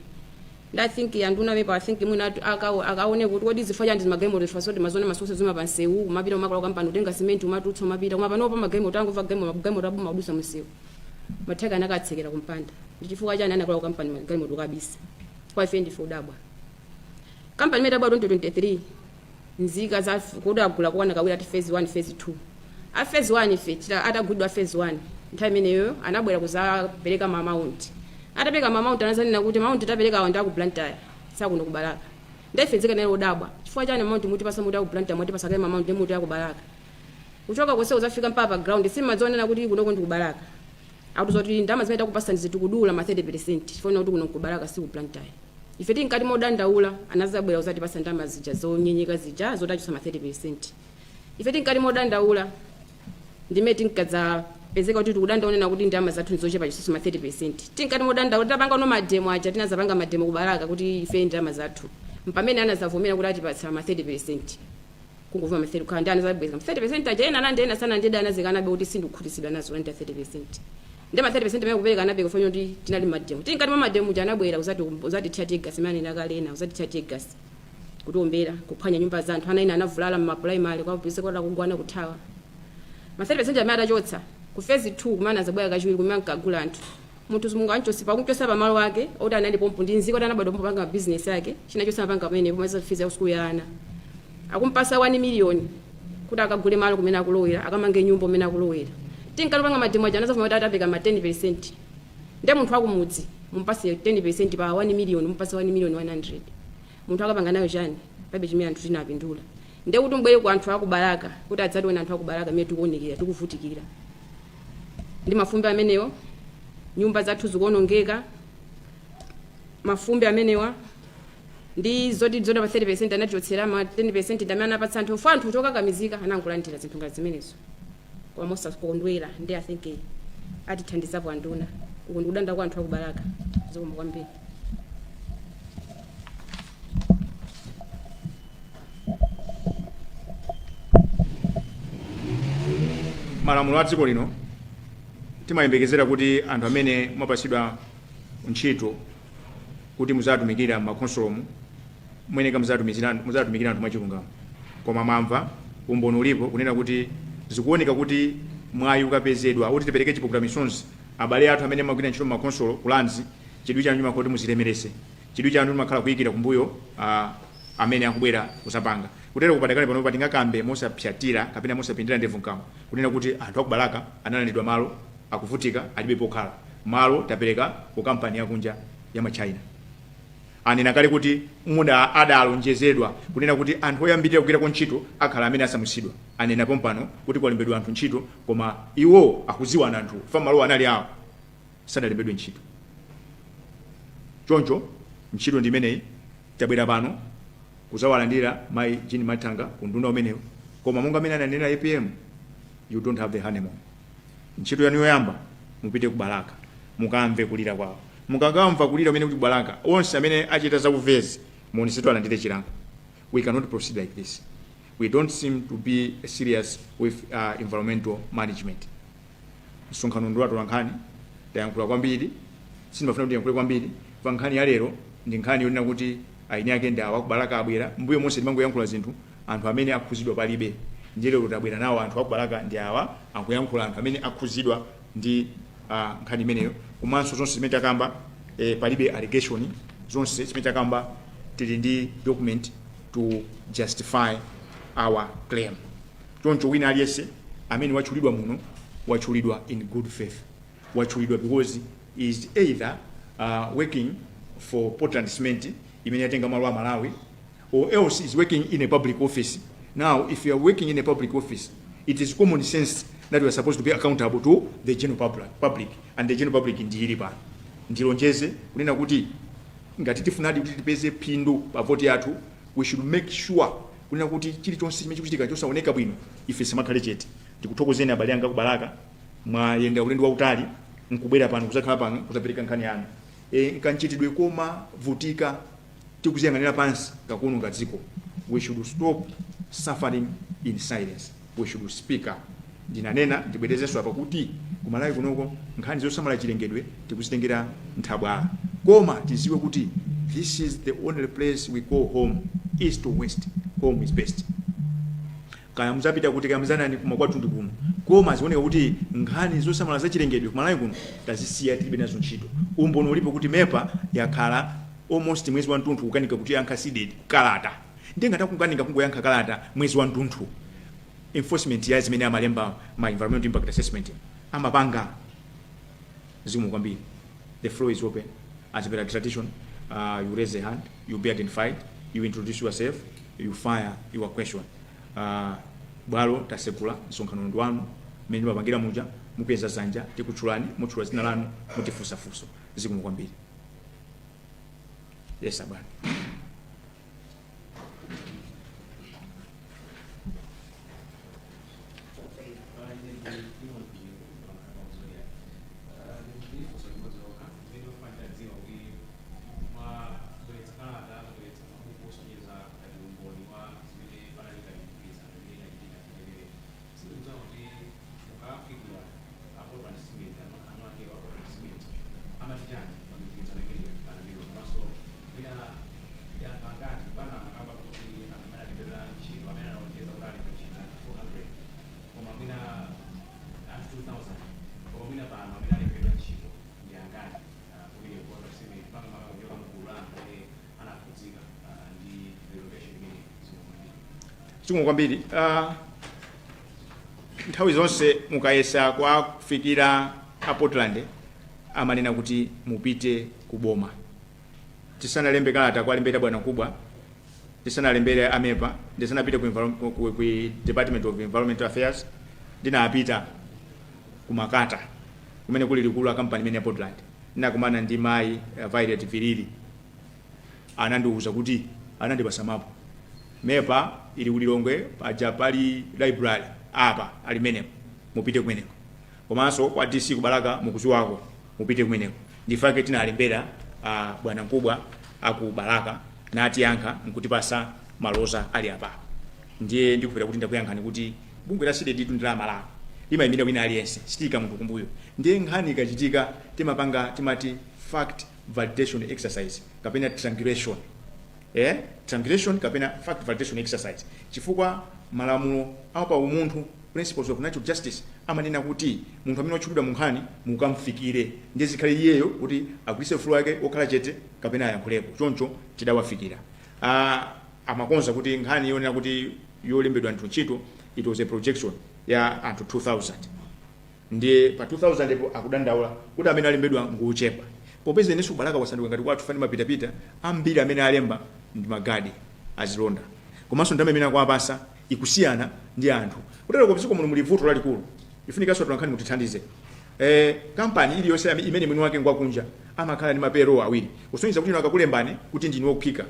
Nda think anduna mepa, I think mwina akaone kuti kodi zifukwa chani zimagalimoto zifukwa soti mazona masose zima pansewu kumapita, umakala kampani kutenga cement, umatulutsa, umapita. Koma panopa magalimoto angomva galimoto aboma kudusa msewu, ma truck anakatsekera kumpanda. Ndi chifukwa chani anakala kampani magalimoto kabisa? Kwa ife ndife udabwa. Kampani imene itabwa 2023, nzika za kuti agula kuwana kawiri, ati phase 1, phase 2. A phase 1 ife atagulidwa phase 1, nthawi imeneyo anabwera kuzapereka ma amount. Atapereka ma amount, anazanena kuti amount tapereka awa ndi aku Blantyre, sakuno ku Balaka. Nde ife nzika nalo odabwa, chifukwa chani amount mutipasa muti aku Blantyre, mwatipasa kale ma amount muti aku Balaka? Kuchoka konse kuzafika mpaka pa ground, simadzionena kuti kunoko ndi ku Balaka. Akuti zoti ndalama zimene takupasa ndizitikudula ma 30% chifukwa kuti kuno ku Balaka, si ku Blantyre. Ife tinkati modandaula, anazabwera kuzatipasa ndalama zija zonyenyeka zija zotachotsa ma 30%. Ife tinkati modandaula, ndimene tinkadzapezeka kuti tikudandaunena kuti ndalama zathu ndizochepa chisusu ma 30%. Tinkati modandaula, tapanga no ma demo aja, tinazapanga ma demo ku Balaka kuti ife ndalama zathu, mpamene anazavomera kuti atipatsa ma 30%. Kungomva ma 30 kukhala ndi anazabweza ma 30% aja, ena anandi, ena sanandida, anazikanabe kuti sindikukhutitsidwa nazo ndi 30%. Ndi ma 30% amene kupereka anapereka kufanya kuti tinali ma demo. Tinkati mwa ma demo uja, anabwera uzati tear gas imene nakalena, uzati tear gas, kutiombera, kuphwanya nyumba za anthu, ana ena anavulala mma primary kwa kupisa kwa kugwana kuthawa. Ma 30% amene atachotsa ku phase 2, kumene anazabwera kachiwiri, kumene ankagula anthu, munthu simungu anchosi pakumchosa pamalo ake oti anali pompo, ndi nziko oti anabadwa pompo, panga business yake, china chonse amapanga pamene pomwe, fees ya school ya ana, akumpasa 1 million kuti akagule malo kumene akulowera, akamange nyumba kumene akulowera. Tinkatopanga ma demo aja, anazafuna kuti atapeka ma 10%. Nde munthu akumudzi mumpase 10% pa 1 million, mumpase 1 million 100, munthu akapanga nayo chani? Palibe chimene anthu tinapindula. Nde kuti mbwere ku anthu akubalaka kuti adzatione anthu akubalaka imene tikuonekera, tikuvutikira ndi mafumbi amenewo, nyumba zathu zikuonongeka, mafumbi amenewa ndi zoti zoda pa 30% anatichotsera ma 10% ndi amene anapatsa anthu fo anthu chokakamizika anangolandira zinthu ngati zimenezo koma mosakondwera. Ndi I think atithandizapo anduna. Uku ndikudanda kwa anthu akubalaka. Zikomo kwambiri. Malamulo a dziko lino timayembekezera kuti anthu amene mwapatsidwa ntchito kuti muzatumikira m'makhonsolomu muyeneka muzatumikira anthu mwachilungamo. Koma mwamva umboni ulipo kunena kuti zikuoneka kuti mwayi ukapezedwa kuti tipereke chipukuta misonzi, abale athu amene amagwira ntchito m'makhonsolo ku lands, chidwi chanu chimakhala kuti muzilemerese, chidwi chanu chimakhala kuyikira kumbuyo. Amene akubwera kuzapanga kutero kupatakale panopa, tingakambe mosapyatira kapena mosapindira ndevu mkamwa kunena kuti anthu akubalaka analandidwa malo, akuvutika, alibe pokhala. Malo tapereka ku kampani yakunja ya machina. Anena kale kuti muda adalonjezedwa kunena kuti anthu oyambirira kugwirako ntchito akhala amene asamutsidwa. Anena pompano kuti kwalembedwa anthu ntchito, koma iwo akudziwana anthu fa malo anali awo sadalembedwe ntchito. Choncho ntchito ndi imeneyi. Tabwera pano kuzawalandira mayi Jean Mathanga ku nduna umenewu, koma monga amene ananena APM, you don't have the honeymoon. Ntchito yanu yoyamba, mupite ku Balaka mukamve kulira kwawo. Mukakamva kulira umene kuti ku Balaka, onse amene achita zauvezi muonetsetso alandire chilango. We cannot proceed like this. We don't seem to be serious with environmental management. Msonkhano ndi watola nkhani, tayankhula kwambiri. Sindimafuna kuti ndiyankhule kwambiri pa nkhani ya lero. Ndi nkhani yonena kuti aini ake ndi awa kubalaka abwera. Mbuyo monse timangoyankhula zinthu, anthu amene akhuzidwa palibe. Ndiye lero tabwera nawo anthu akubalaka, ndi awa akuyankhula, anthu amene akhuzidwa ndi nkhani imeneyo. Komanso zonse zimene takamba, palibe allegation. Zonse zimene takamba tili ndi document to justify our claim. Choncho wina aliyense amene watchulidwa muno watchulidwa in good faith, watchulidwa because is either working for Portland Cement imene yatenga malo a Malawi, or else is working in a public office. Now, if you are working in a public office, it is common sense that you are supposed to be accountable to the general public, and the general public ndili pano. Ndilonjeze kunena kuti ngati tifunadi kuti tipeze phindu pa voti yathu, we should make sure kunena kuti chilichonse chimene chikuchitika chosaoneka bwino, ife simakhale chete. Ndikuthokozeni abale anga kubalaka, mwayenda ulendo wautali nkubwera pano kuzakhala pano kuzapereka nkhani yanu. Nkanchitidwe koma vutika tikuziyang'anira pansi kakuononga dziko. We should stop suffering in silence. We should speak up. Ndinanena, ndibwerezenso apa kuti kumalawi kunoko nkhani zosamala chilengedwe tikuzitengera nthabwala, koma tiziwe kuti this is the only place we call home. East to west, home is best. Kaya muzapita kuti, kaya muzanani, kuma kwathu ndi kuno. Koma zioneka kuti nkhani zosamala za chilengedwe kumalawi kuno tazisiya, tilibe nazo ntchito. Umboni ulipo kuti MEPA yakhala almost mwezi wamtunthu kukanika kutiyankha CDEDI kalata. Ndiye ngati akukanika kungoyankha kalata mwezi wamtunthu, enforcement ya zimene amalemba ma environmental impact assessment amapanga? Zikomo kwambiri. The floor is open as per tradition. You raise a hand, you be identified, you introduce yourself, you fire your question. Bwalo tasekula, msonkhano ndi wanu. Mmene timapangira muja, mukweza zanja, tikutchulani, mutchula dzina lanu, mutifunsafunso. Zikomo kwambiri. Yes, abwana. Koma mwina anthu 2000, koma mwina pano amene alembedwa ntchito ndi angati kumene Portland Cement, makamaka kuchoka mgulu la anthu amene anakhudzika ndi relocation imene? Zikomo kwambiri. Zikomo kwambiri. Nthawi zonse mukayesa kuwafikira a Portland amanena kuti mupite ku boma. Tisanalembe kalata kwalembera bwana mkubwa, tisanalembere a MEPA, ndisanapite ku Department of Environmental Affairs, ndinapita ku Makata kumene kuli likulu la kampani imene ya Portland. Ndinakumana ndi mayi Violet Vilili. Anandiwuza kuti, anandipasa mapu, MEPA ili kulilongwe paja pali library apa, ali meneko, mupite kumeneko. Komanso kwa DC kubalaka mukuziwako, mupite kumeneko. Ndifake tinalembera bwana mkubwa aku Balaka, natiyankha nkutipasa maloza ali apa. Ndiye ndikupita kuti ndakuyankhani kuti bungwe la CDEDI ndi la Malawi, limayimira wina aliyense, sitiyika munthu kumbuyo. Ndiye nkhani ikachitika timapanga, timati fact validation exercise kapena triangulation, triangulation kapena fact validation exercise, chifukwa malamulo apa umunthu, principles of natural justice, amanena kuti munthu amene watchulidwa mu nkhani mukamfikire, ndiye zikhale iyeyo kuti agwiritse ufulu wake wokhala chete kapena ayankhulepo. Choncho tidawafikira. Amakonza kuti nkhani yonena kuti yolembedwa anthu ntchito, it was a projection ya anthu 2000. Ndiye pa 2000 po akudandaula kuti amene alembedwa nguchepa. Popeza inenso Balaka wasanduka ngati kwathu, fani mapitapita ambiri, amene alemba ndi magadi azilonda, komanso ndalama imene akuwapasa ikusiyana ndi anthu kutero. Kupiziko muno muli vuto lalikulu, ifunikanso atolankhani mutithandize. Kampani iliyonse imene mwini wake ngwakunja amakhala ndi ma payroll awiri, kusonyeza kuti ino akakulembani kuti ndinu wophika,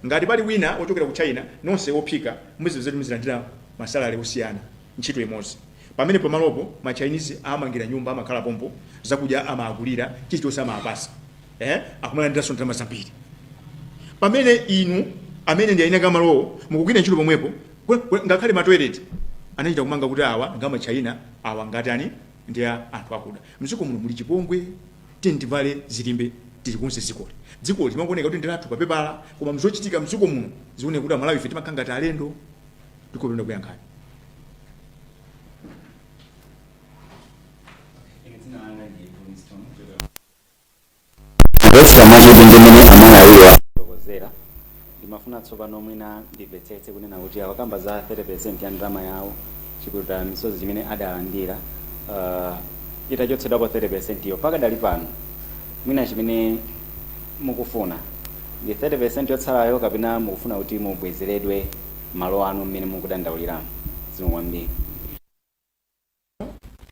ngati pali wina wochokera ku China, nonse wophika muzipeza kuti muzilandira ma salary osiyana ntchito imodzi. Pamene pamalopo ma Chinese amangira nyumba, amakhala pompo, zakudya amaagulira, chilichonse amapasa, akumalandiranso ndalama zambiri, pamene inu amene ndi eni malowo mukugwira ntchito pomwepo. Ngakhale ma toilet anachita kumanga kuti awa ngama China, awa ngatani, ndi anthu akuda. Mdziko muno muli chipongwe. Tiyeni tivale zilimbe, tilikonse dzikoli. Dzikoli limakuoneka kuti ndilathu papepala, koma mzochitika mdziko muno zioneka kuti Amalawi ife timakhala ngati alendo. Ndikupenda kuyankhani. Ine dzina langa ndi Winston kuchokera Kumvetsera mwachidwi ndi mmene Amalawiwa kufotokozera, ndimafuna tsopano mwina ndimvetsetse kunena kuti awakamba za 30% ya ndalama yawo, chipukuta misozi chimene adalandira, itachotsedwapo 30% iyo, pakadali pano mwina chimene mukufuna ndi 30% yotsalayo, kapena mukufuna kuti mubwezeredwe malo anu mmene mukudandauliramo? Zikomo kwambiri.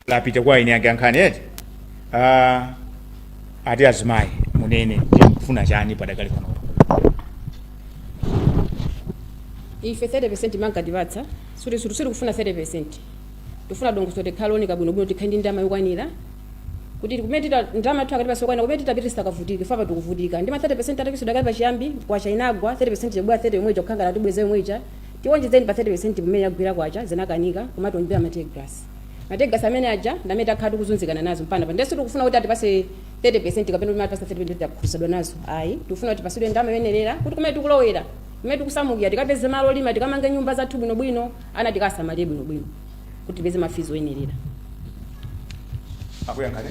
Lapita kwa ine yake ankhani eti. Ati azimayi munene kuti mukufuna chani padakali panopo? Ife 30% mankatipatsa, siti kufuna 30%. Tifuna dongosolo tikhale looneka bwinobwino, tikhale ndi ndalama yokwanira kuti kumene tita ndalama yathu akatipatsa yokwanira, kumene titapita tisakavutike. Fapa tikuvutika ndi ma 30% atapisidwa kale pachiyambi. Kwacha inagwa, 30% yabwera 30 yomwe ija kukhangala tibweza yomwe ija. Tiwonjezeni pa 30% pamene yagwira kwacha, zinakanika. Kumatiwonjezera ma teargas, ma teargas amene aja ndi amene takhala tikuzunzikana nazo mpana pa. Ndeso tikufuna kuti atipase 30% kapena kuti atipase 30% takhutitsidwa nazo, ayi. Tikufuna kuti tipasidwe ndalama yoyenerera kuti kumene tikulowera, kumene tikusamukira, tikapeze malo olima, tikamange nyumba zathu bwinobwino, ana tikasamalire bwinobwino, kuti tipeze ma fees oyenerera. Akuyankhani.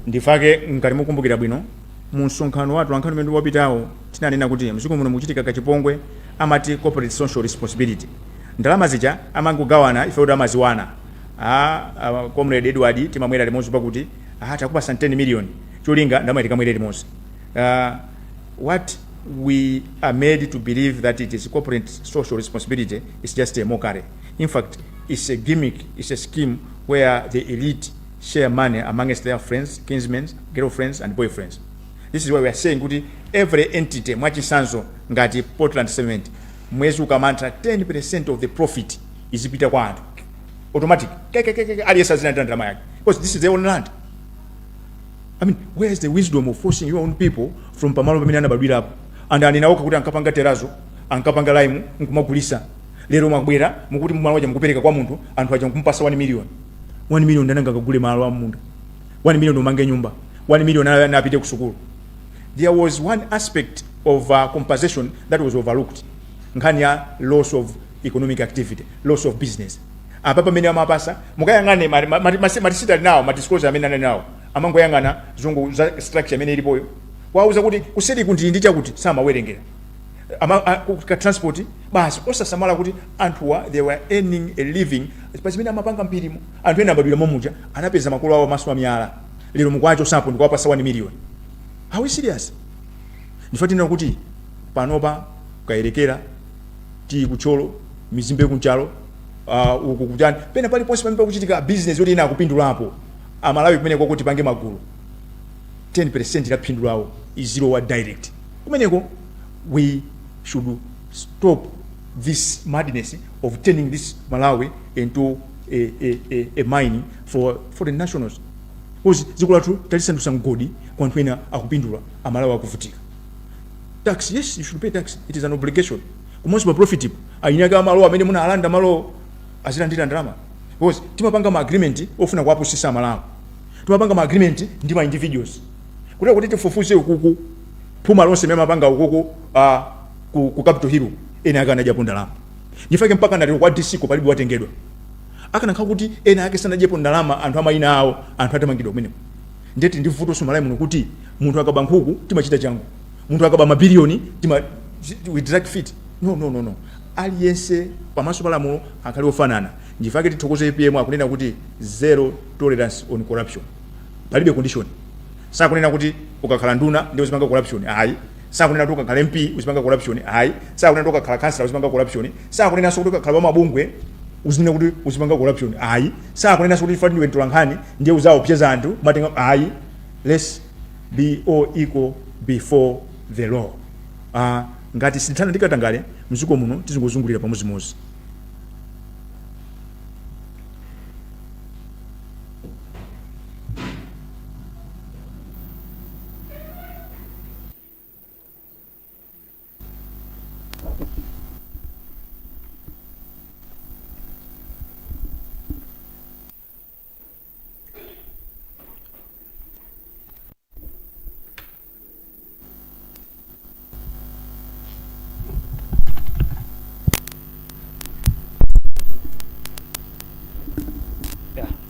Ndifake ngati mukumbukira bwino, mu msonkhano wathu ankhani umene wapitawo, tinanena kuti mdziko muno mukuchitika kachipongwe amati corporate social responsibility. Ndalama zija amangogawana ife kuti amaziwana, Comrade Edward timamwera limodzi, pakuti takupasa 10 million, cholinga ndalama tikamwere limodzi. What we are made to believe that it is corporate social responsibility is just a mockery. In fact, it's a gimmick, it's a scheme where the elite share money amongst their friends, kinsmen, girlfriends and boyfriends. This is why we are saying kuti every entity, mwachitsanzo ngati Portland Cement, mwezi ukamantha 10% of the profit izipita kwa anthu automatic, kekekeke, aliyense azilandira ndalama yake, because this is their own land. I mean, where is the wisdom of forcing your own people from pamalo pamene anabadwirapo? And anena okha kuti ankapanga terrazzo, ankapanga lime nkumagulisa. Lero mwabwera mukuti malo aja mukupereka kwa munthu, anthu aja nkumpasa 1 million. 1 million ndananga akagule malo amunda? 1 million umange nyumba? 1 million ana apite ku sukulu? There was one aspect of compensation that was overlooked, nkhani ya loss of economic activity, loss of business. Apa pamene amapasa, mukayang'ane matisita ali nawo, ma disclosure amene anali nawo, amangoyang'ana zungu za structure imene ilipoyo, wauza kuti kuseriku ndili ndi chakuti, samawerengera ka transport basi, osasamala kuti anthuwa they were earning a living pa zimene amapanga mpirimo. Anthu ena abadwira momuja, anapeza makolo awo amaso amiyala, lero mukuwachosapo ndikuwapasa 1 million. Are we serious? Ndifatinira kuti panopa Kayelekera, tili kutcholo, Mizimbe, kunchalo, uku kuchani, pena paliponse pamene pakuchitika business yoti ina akupindulapo Amalawi, kumeneko kuti tipange magulu, 10% la phindu lawo izilowa direct kumeneko. We should stop this madness of turning this Malawi into a mine for foreign nationals, because dziko lathu talisandutsa mgodi kwa anthu ena akupindula, Amalawi akuvutika. Tax, yes, you should pay tax, it is an obligation. Komanso pa profit eni ake amalo amene munalanda malo azilandira ndalama, because timapanga ma agreement ofuna kuwapusisa Amalawi, timapanga ma agreement ndi ma individuals kuti tifufuze ukuku phuma lonse imene amapanga ukuku ku Capitol Hill, ena ake anadyapo ndalama. Ndifake mpaka nalero kwa DC ko palibe watengedwa. Akanakhala kuti ena ake sanadyepo ndalama, anthu amayina awo, anthu atamangidwa kumeneko. Ndeti ndi vuto Malawi muno kuti Munthu akaba nkhuku timachita changu, munthu akaba mabiliyoni tima we drag feet. No, no, no, no. Aliyense pamaso pa lamulo akhale ofanana. Ndifake tithokoze APM, akunena kuti zero tolerance on corruption, palibe condition. Sakunena kuti ukakhala nduna ndi uzipanga corruption, ayi. Sakunena kuti ukakhala MP uzipanga corruption, ayi. Sakunena kuti ukakhala councillor uzipanga corruption. Sakunenanso kuti ukakhala pamabungwe uzinena kuti uzipanga corruption, ayi. Sakunenanso kuti ifati ndiwe mtolankhani ndiye uzaopseza anthu matenga, ayi. Let's be all equal before the law. Ngati sitithana ndi katangale mdziko muno, tizingozungulira pamodzimodzi.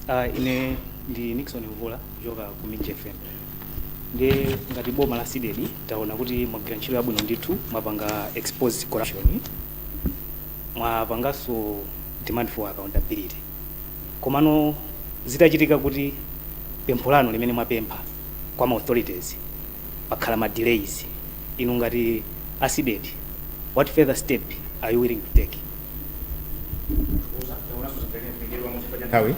Yeah, ine ndi Nixon Mvula kuchoka ku Mij FM. Ndi ngati boma la CDEDI, taona kuti mwagwira ntchito yabwino ndithu, mwapanga expose corruption, mwapanganso demand for accountability. Komano zitachitika kuti pempho lanu limene mwapempha kwa ma authorities pakhala ma delays, inu ngati a CDEDI, what further step are you willing to take? Nthawi.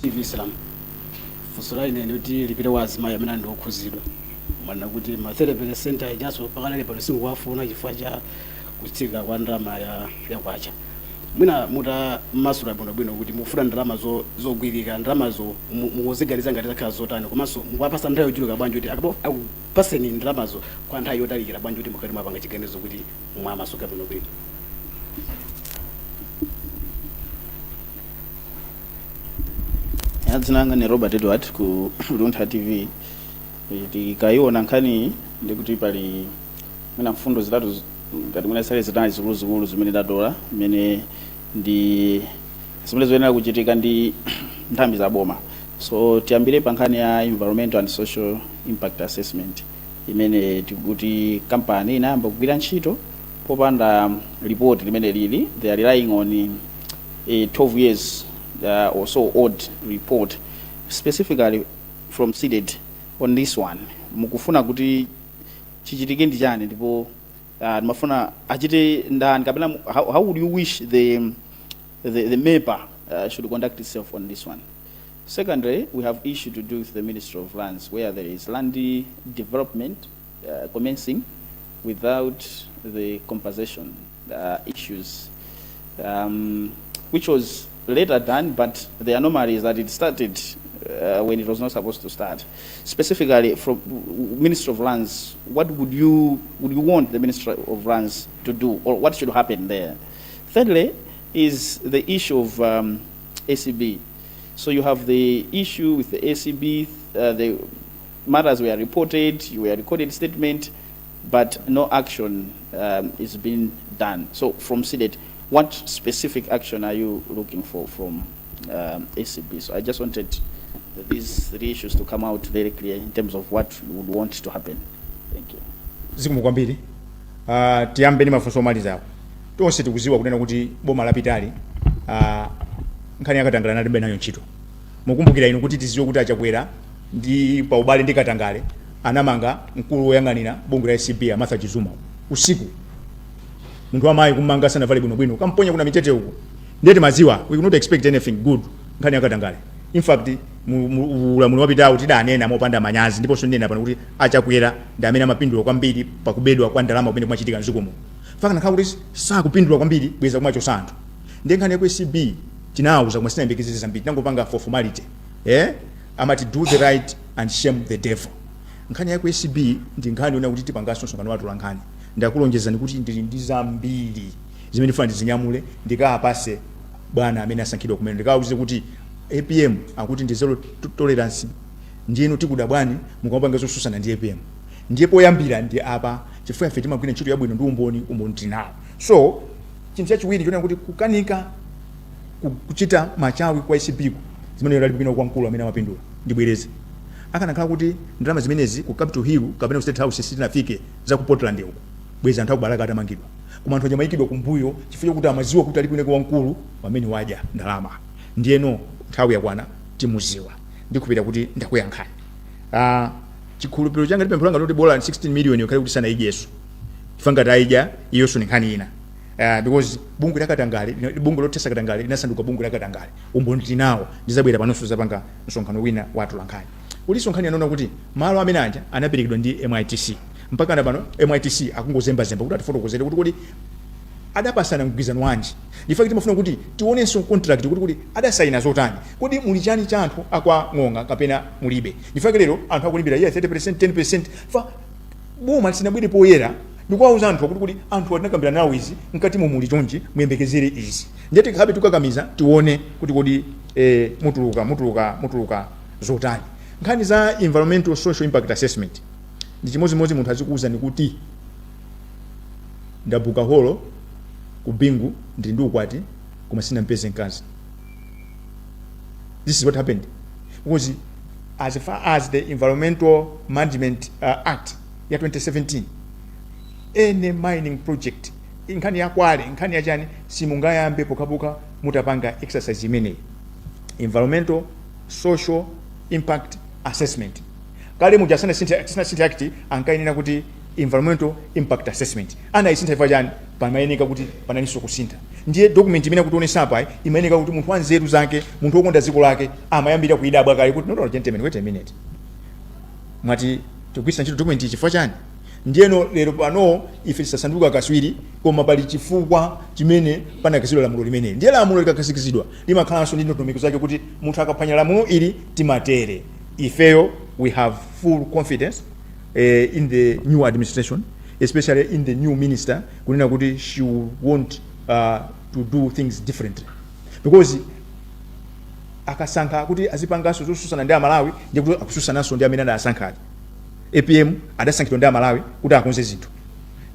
TV Islam, funso la ine ndikuti lipite kwa azimayi amene ali ndi okhuzidwa. Mwanena kuti ma 30% ajaso pakanali pano simukuwafuna chifukwa cha kutsika kwa ndalama ya kwacha. Mwina mutamasula bwinobwino kuti mukufuna ndalama zogwirika, ndalamazo mukuziganiza ngati zakhala zotani, komanso mukuwapasa nthawi yochuluka bwanji kuti akupaseni ndalamazo kwa nthawi yotalikira bwanji kuti mukhale mwapanga chiganizo kuti mwamasuka bwinobwino? Ya, dzina langa ni Robert Edward ku Luntha TV. Tikayiona nkhani ndikuti pali mwina mfundo zitatu ngati mwina zisale zinayi zikuluzikulu zimene ndatola, zimene ndi zimene zoyenera kuchitika ndi nthambi za boma. So tiyambire pa nkhani ya environmental and social impact assessment, imene tikuti kampani inayamba kugwira ntchito popanda report limene lili. They are relying on a 12 years or so old report specifically from CDEDI. On this one, mukufuna kuti chichitike ndi chani, ndipo ndimafuna achite ndani, kapena how would you wish the MEPA should conduct itself on this one? Secondly, we have issue to do with the Ministry of Lands, where there is land development commencing without the compensation issues, which was later done, but the anomaly is that it started when it was not supposed to start. Specifically from Ministry of Lands, what would you want the Ministry of Lands to do, or what should happen there? Thirdly, is the issue of ACB. So you have the issue with the ACB, the matters were reported, you were recorded statement, but no action is being done. So from CDEDI, what specific action are you looking for from ACB? So I just wanted these three issues to come out very clear in terms of what you would want to happen. Thank you. Zikomo kwambiri. Tiyambe ndi mafunso omalizawo. Tonse tikuziwa kunena kuti boma lapitali nkhani yakatangale analibe nayo ntchito. Mukumbukira inu kuti tiziwe kuti achakwera ndi paubale ndi katangale, anamanga mkulu woyang'anira bungwe la ACB, a Martha Chizuma, usiku, munthu wamayi kumanga sanavale bwinobwino, kamponya kuna mitete uko. Ndiye timaziwa we could not expect anything good nkhani yakatangale. In fact, ulamuliro wapitawo tidanena mopanda manyazi, ndiponso ndinena pano kuti achakwera ndi amene amapindula kwambiri pakubedwa kwa ndalama kumene kumachitika mdziko muno. Pakanakhala kuti sakupindula kwambiri, bweza kumachosa anthu. Ndiye nkhani ya ku ACB tinawuza, koma sinayembekezeze zambiri, tinangopanga for formality. Amati do the right and shame the devil. Nkhani ya ku ACB ndi nkhani yonena kuti tipanganso msonkhano wathu la nkhani. Ndakulonjezani kuti ndili ndi zambiri zimene ndifuna ndizinyamule, ndikawapase bwana amene asankhidwa kumene, ndikawauze kuti APM akuti ndi zero tolerance, ndiyeno tikudabwani mukamapanga zosusana ndi APM. Ndiye poyambira ndi apa, chifukwa ife timagwira ntchito yabwino ndi umboni, umboni tinawo. So chinthu chachiwiri chonena kuti kukanika Kuchita machawi kwa ACB ku zimene ali bwino kwa mkulu amene amapindula. Ndibwereze, akanakhala kuti ndalama zimenezi ku Capitol Hill kapena ku State House sitinafike, za ku Portland uko, bwezi anthu akubalaka atamangidwa. Koma anthu ajamayikidwa kumbuyo chifukwa chokuti amaziwa kuti ali kwineko wamkulu pamene wadya ndalama. Ndiyeno nthawi yakwana, timuziwa. Ndikupita kuti ndakuyankhani. Chikhulupiriro changa ndi pemphero langa loti bola 16 million ikhale kuti sanayidyeso, chifukwa ngati ayidya iyonso ni nkhani ina, because bungwe la katangale, bungwe lothesa katangale linasanduka bungwe la katangale. Umboni tinawo. Ndizabwera panonso zapanga msonkhano wina wa atolankhani. Kulinso nkhani yanona kuti malo amene aja anaperekedwa ndi MITC. Mpaka na pano MITC akungozembazemba kuti atifotokozere kuti kodi adapasana mgwirizano wanji. Ndifake timafuna kuti tionenso contract kuti adasayina zotani, kodi muli chani cha anthu akwa Ng'onga kapena mulibe. Ndifake lero anthu akulimbira, yeah, 30%, 10%, fa boma lisinabwere poyera ndikuwauza anthu kuti anthu atinakambirana nawo izi, mkati muli chonchi, muyembekezere izi. Ndiye tikhabe tikakamiza, tione kuti kodi mutuluka zotani. Nkhani za environmental social impact assessment ndi chimodzimodzi munthu azikuwuzani kuti ndabuka holo ku Bingu, ndili ndi ukwati, koma sinampeze mkazi. This is what happened, because as far as the Environmental Management Act ya 2017, any mining project, nkhani ya quarry, nkhani ya chani, simungayambe pokhapokha mutapanga exercise imeneyi, environmental social impact assessment. Kale muja asanasinthe act ankayenera kuti environmental impact assessment. Anayisintha chifukwa chani? Pamayeneka kuti panalinso kusintha. Ndiye document imene akutionesa apa imayeneka kuti munthu wanzeru zake, munthu wokonda dziko lake, amayambira kuidabwa kale kuti, No, gentlemen, wait a minute, mwati tigwiritsa ntchito document iyi chifukwa chani?" Ndiyeno lero pano ife tisasanduka kaswiri, koma pali chifukwa chimene panakhazikitsidwa lamulo limeneli. Ndiye lamulo likakhazikitsidwa limakhalanso ndi ndondomeko zake, kuti munthu akaphwanya lamulo ili timatere. Ifeyo we have full confidence in the new administration, especially in the new minister, kunena kuti she will want to do things differently, because akasankha kuti azipanganso zosusana ndi Amalawi, ndiye kuti akususananso ndi amene adasankhaji. APM adasankhidwa ndi Amalawi kuti akonze zinthu.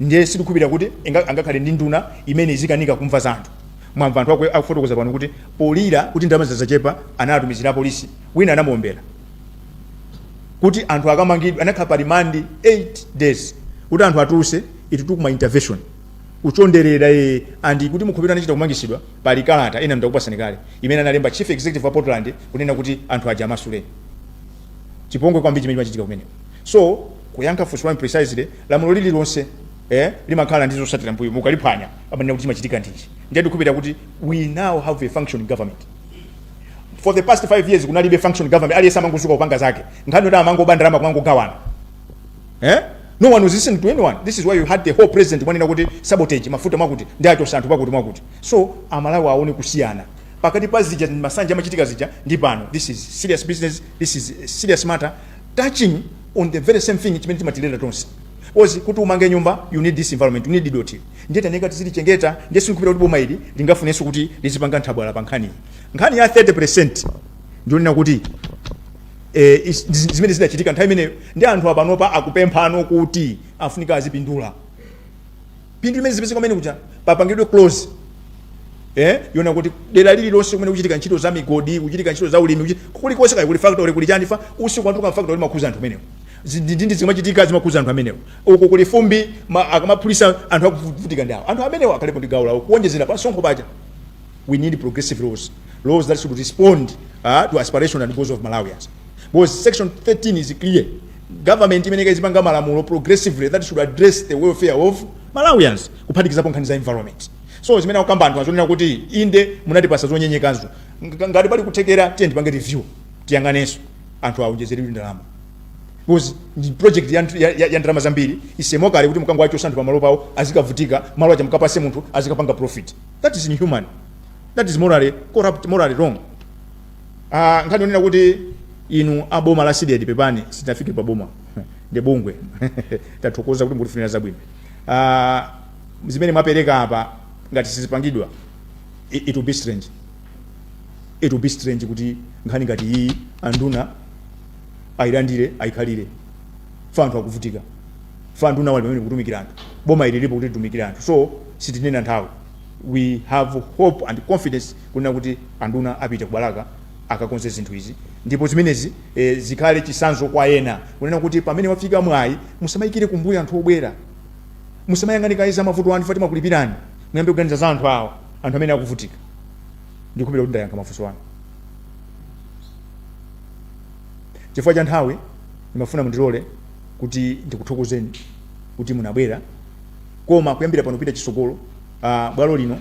Ndiye sitikukhulupirira kuti angakhale ndi nduna imene izikanika kumva za anthu. Mwamva anthu akufotokoza pano kuti polira kuti ndalama zachepa, anatumizira polisi, wina anamuombera kuti anthu akamangidwe. Anakhala pa remand 8 days kuti anthu atuluse. It took my intervention kuchonderera and kuti mukhulupirira anachita kumangisidwa. Pali kalata ina ndakupasani kale imene analemba chief executive wa Portland kunena kuti anthu aja amasule. Chipongwe kwambiri chimene chimachitika kumeneko. So kuyankha funso lanu precisely, lamulo lililonse limakhala ndi zotsatira mbuyo. Mukaliphwanya amanena kuti chimachitika ndichi. Ndiye ndikukhulupirira kuti we now have a functioning government. For the past 5 years kunalibe functioning government. Aliyense amangozuka kupanga zake. Nkhani yoti amangoba ndalama, kumangogawana, eh? No one was listening to anyone. This is why you had the whole president mwanena kuti sabotage mafuta mwakuti ndi achosa anthu pakuti mwakuti. So Amalawi aone kusiyana pakati pa zija masanja amachitika zija ndi pano. This is serious business. This is a serious matter touching on the very same thing chimene timatilera tonse, because kuti umange nyumba you need this environment, you need doti. Ndiye taneka tizilichengeta. Ndiye sindikupita kuti boma ili lingafunenso kuti lizipanga nthabwala pa nkhani iyi. Nkhani ya 30% ndionena kuti zimene zidachitika nthawi imeneyo, ndi anthu apanopa akupemphano kuti afunika azipindula phindu limene zipezeka kumene kuja. Papangidwe clause yona kuti dera lililonse kumene kuchitika ntchito za migodi, kuchitika ntchito za ulimi, kulikonse, kaya kuli factory, kuli chani, fa usiku anthu factory makhuza anthu amenewo. Ndindi zimachitika zimakhuza anthu amenewo. Uko kuli fumbi, akamaphulisa anthu akuvutika ndi awo. Anthu amenewo akhalepo ndi gawo lawo kuwonjezera pa msonkho paja. We need progressive laws, laws that should respond to aspiration and goals of Malawians, because section 13 is clear: government imene ikazipanga malamulo progressively that should address the welfare of Malawians, kuphatikizapo nkhani za environment. So zimene akukamba anthu azonena kuti inde munatipasa zonyenyekazo, ngati pali kuthekera, tiye tipange review, tiyang'anenso, anthu aonjezeredwe ndalama, because ndi project ya ndalama zambiri. Isemo kale kuti mukangowachosa anthu pamalo pawo azikavutika, malo aja mukapase munthu azikapanga profit. That is inhuman, that is morally corrupt, morally wrong. Nkhani yonena kuti inu aboma la CDEDI, pepani, sitinafike pa boma, ndi bungwe. Tathokoza kuti mukutifunira zabwino. Zimene mwapereka apa ngati sizipangidwa, it will be strange, it will be strange kuti nkhani ngati iyi anduna ayilandire, ayikhalire, fa anthu akuvutika, fa anduna wali pamene kutumikira anthu. Boma ili lipo kuti litumikire anthu. So sitinena nthawi. We have hope and confidence kunena kuti anduna apita ku Balaka akakonze zinthu izi, ndipo zimenezi zikhale chitsanzo kwa ena kunena kuti pamene wafika mwayi, musamayikire kumbuyo anthu obwera, musamayang'ane kaye za mavuto anu timakulipirani, muyambe kuganiza za anthu awa, anthu amene akuvutika. Ndikukhulupirira kuti ndayankha mafunso anu. Chifukwa cha nthawi, ndimafuna mundilole kuti ndikuthokozeni kuti munabwera, koma kuyambira pano kupita chitsogolo, bwalo lino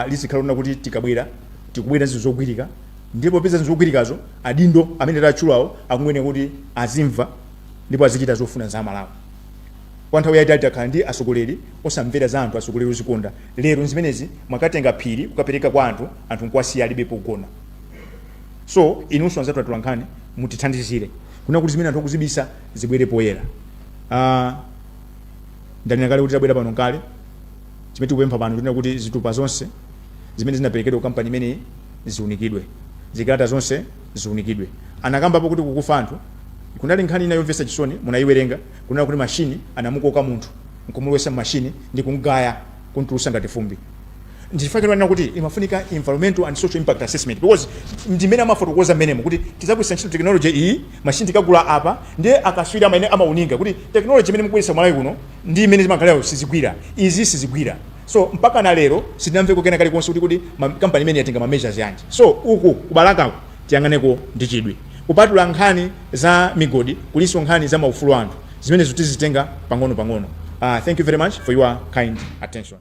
lizikhala lonena kuti tikabwera, tikubwera zinthu zogwirika, ndipo popeza zinthu zogwirikazo, adindo amene tatchulawo akungoyenera kuti azimva ndipo azichita zofuna za Malawi. Kwa nthawi yayitali takhala ndi atsogoleri osamvera za anthu, atsogoleri ozikonda. Lero nzimenezi, mwakatenga phiri kukapereka kwa anthu, anthu nkuwasiya alibe pogona. So inunso anzathu atolankhani, mutithandizire kunena kuti zimene anthu akuzibisa zibwere poyera. Ndanena kale kuti tabwera pano kale. Chimene tikupempha pano, tinena kuti zitupa zonse zimene zinaperekedwa ku kampani imeneyi ziunikidwe, zikalata zonse ziunikidwe. Anakambapo kuti kukufa anthu. Kunali nkhani ina yomvetsa chisoni, munayiwerenga, kunena kuti mashini anamukoka munthu nkumulowetsa mmashini ndi kumgaya, kumtulutsa ngati fumbi. Ndichifukwa chake kuti imafunika environmental and social impact assessment, because ndimene amafotokoza mmenemo kuti tidzagwiritsa ntchito technology iyi, mashini tikagula apa. Ndiye akaswiri amene amaunika kuti technology imene mukubweretsa Malawi kuno ndi imene zimakhalira sizigwira, izi sizigwira. So mpaka na lero sitinamveko kena kalikonse kuti kampani imene yatenga ma measures yanji. So uku kubalakako tiyang'aneko ndi chidwi. Kupatula nkhani za migodi, kulinso nkhani za maufulu anthu, zimenezo tizitenga pang'ono pang'ono. Thank you very much for your kind attention.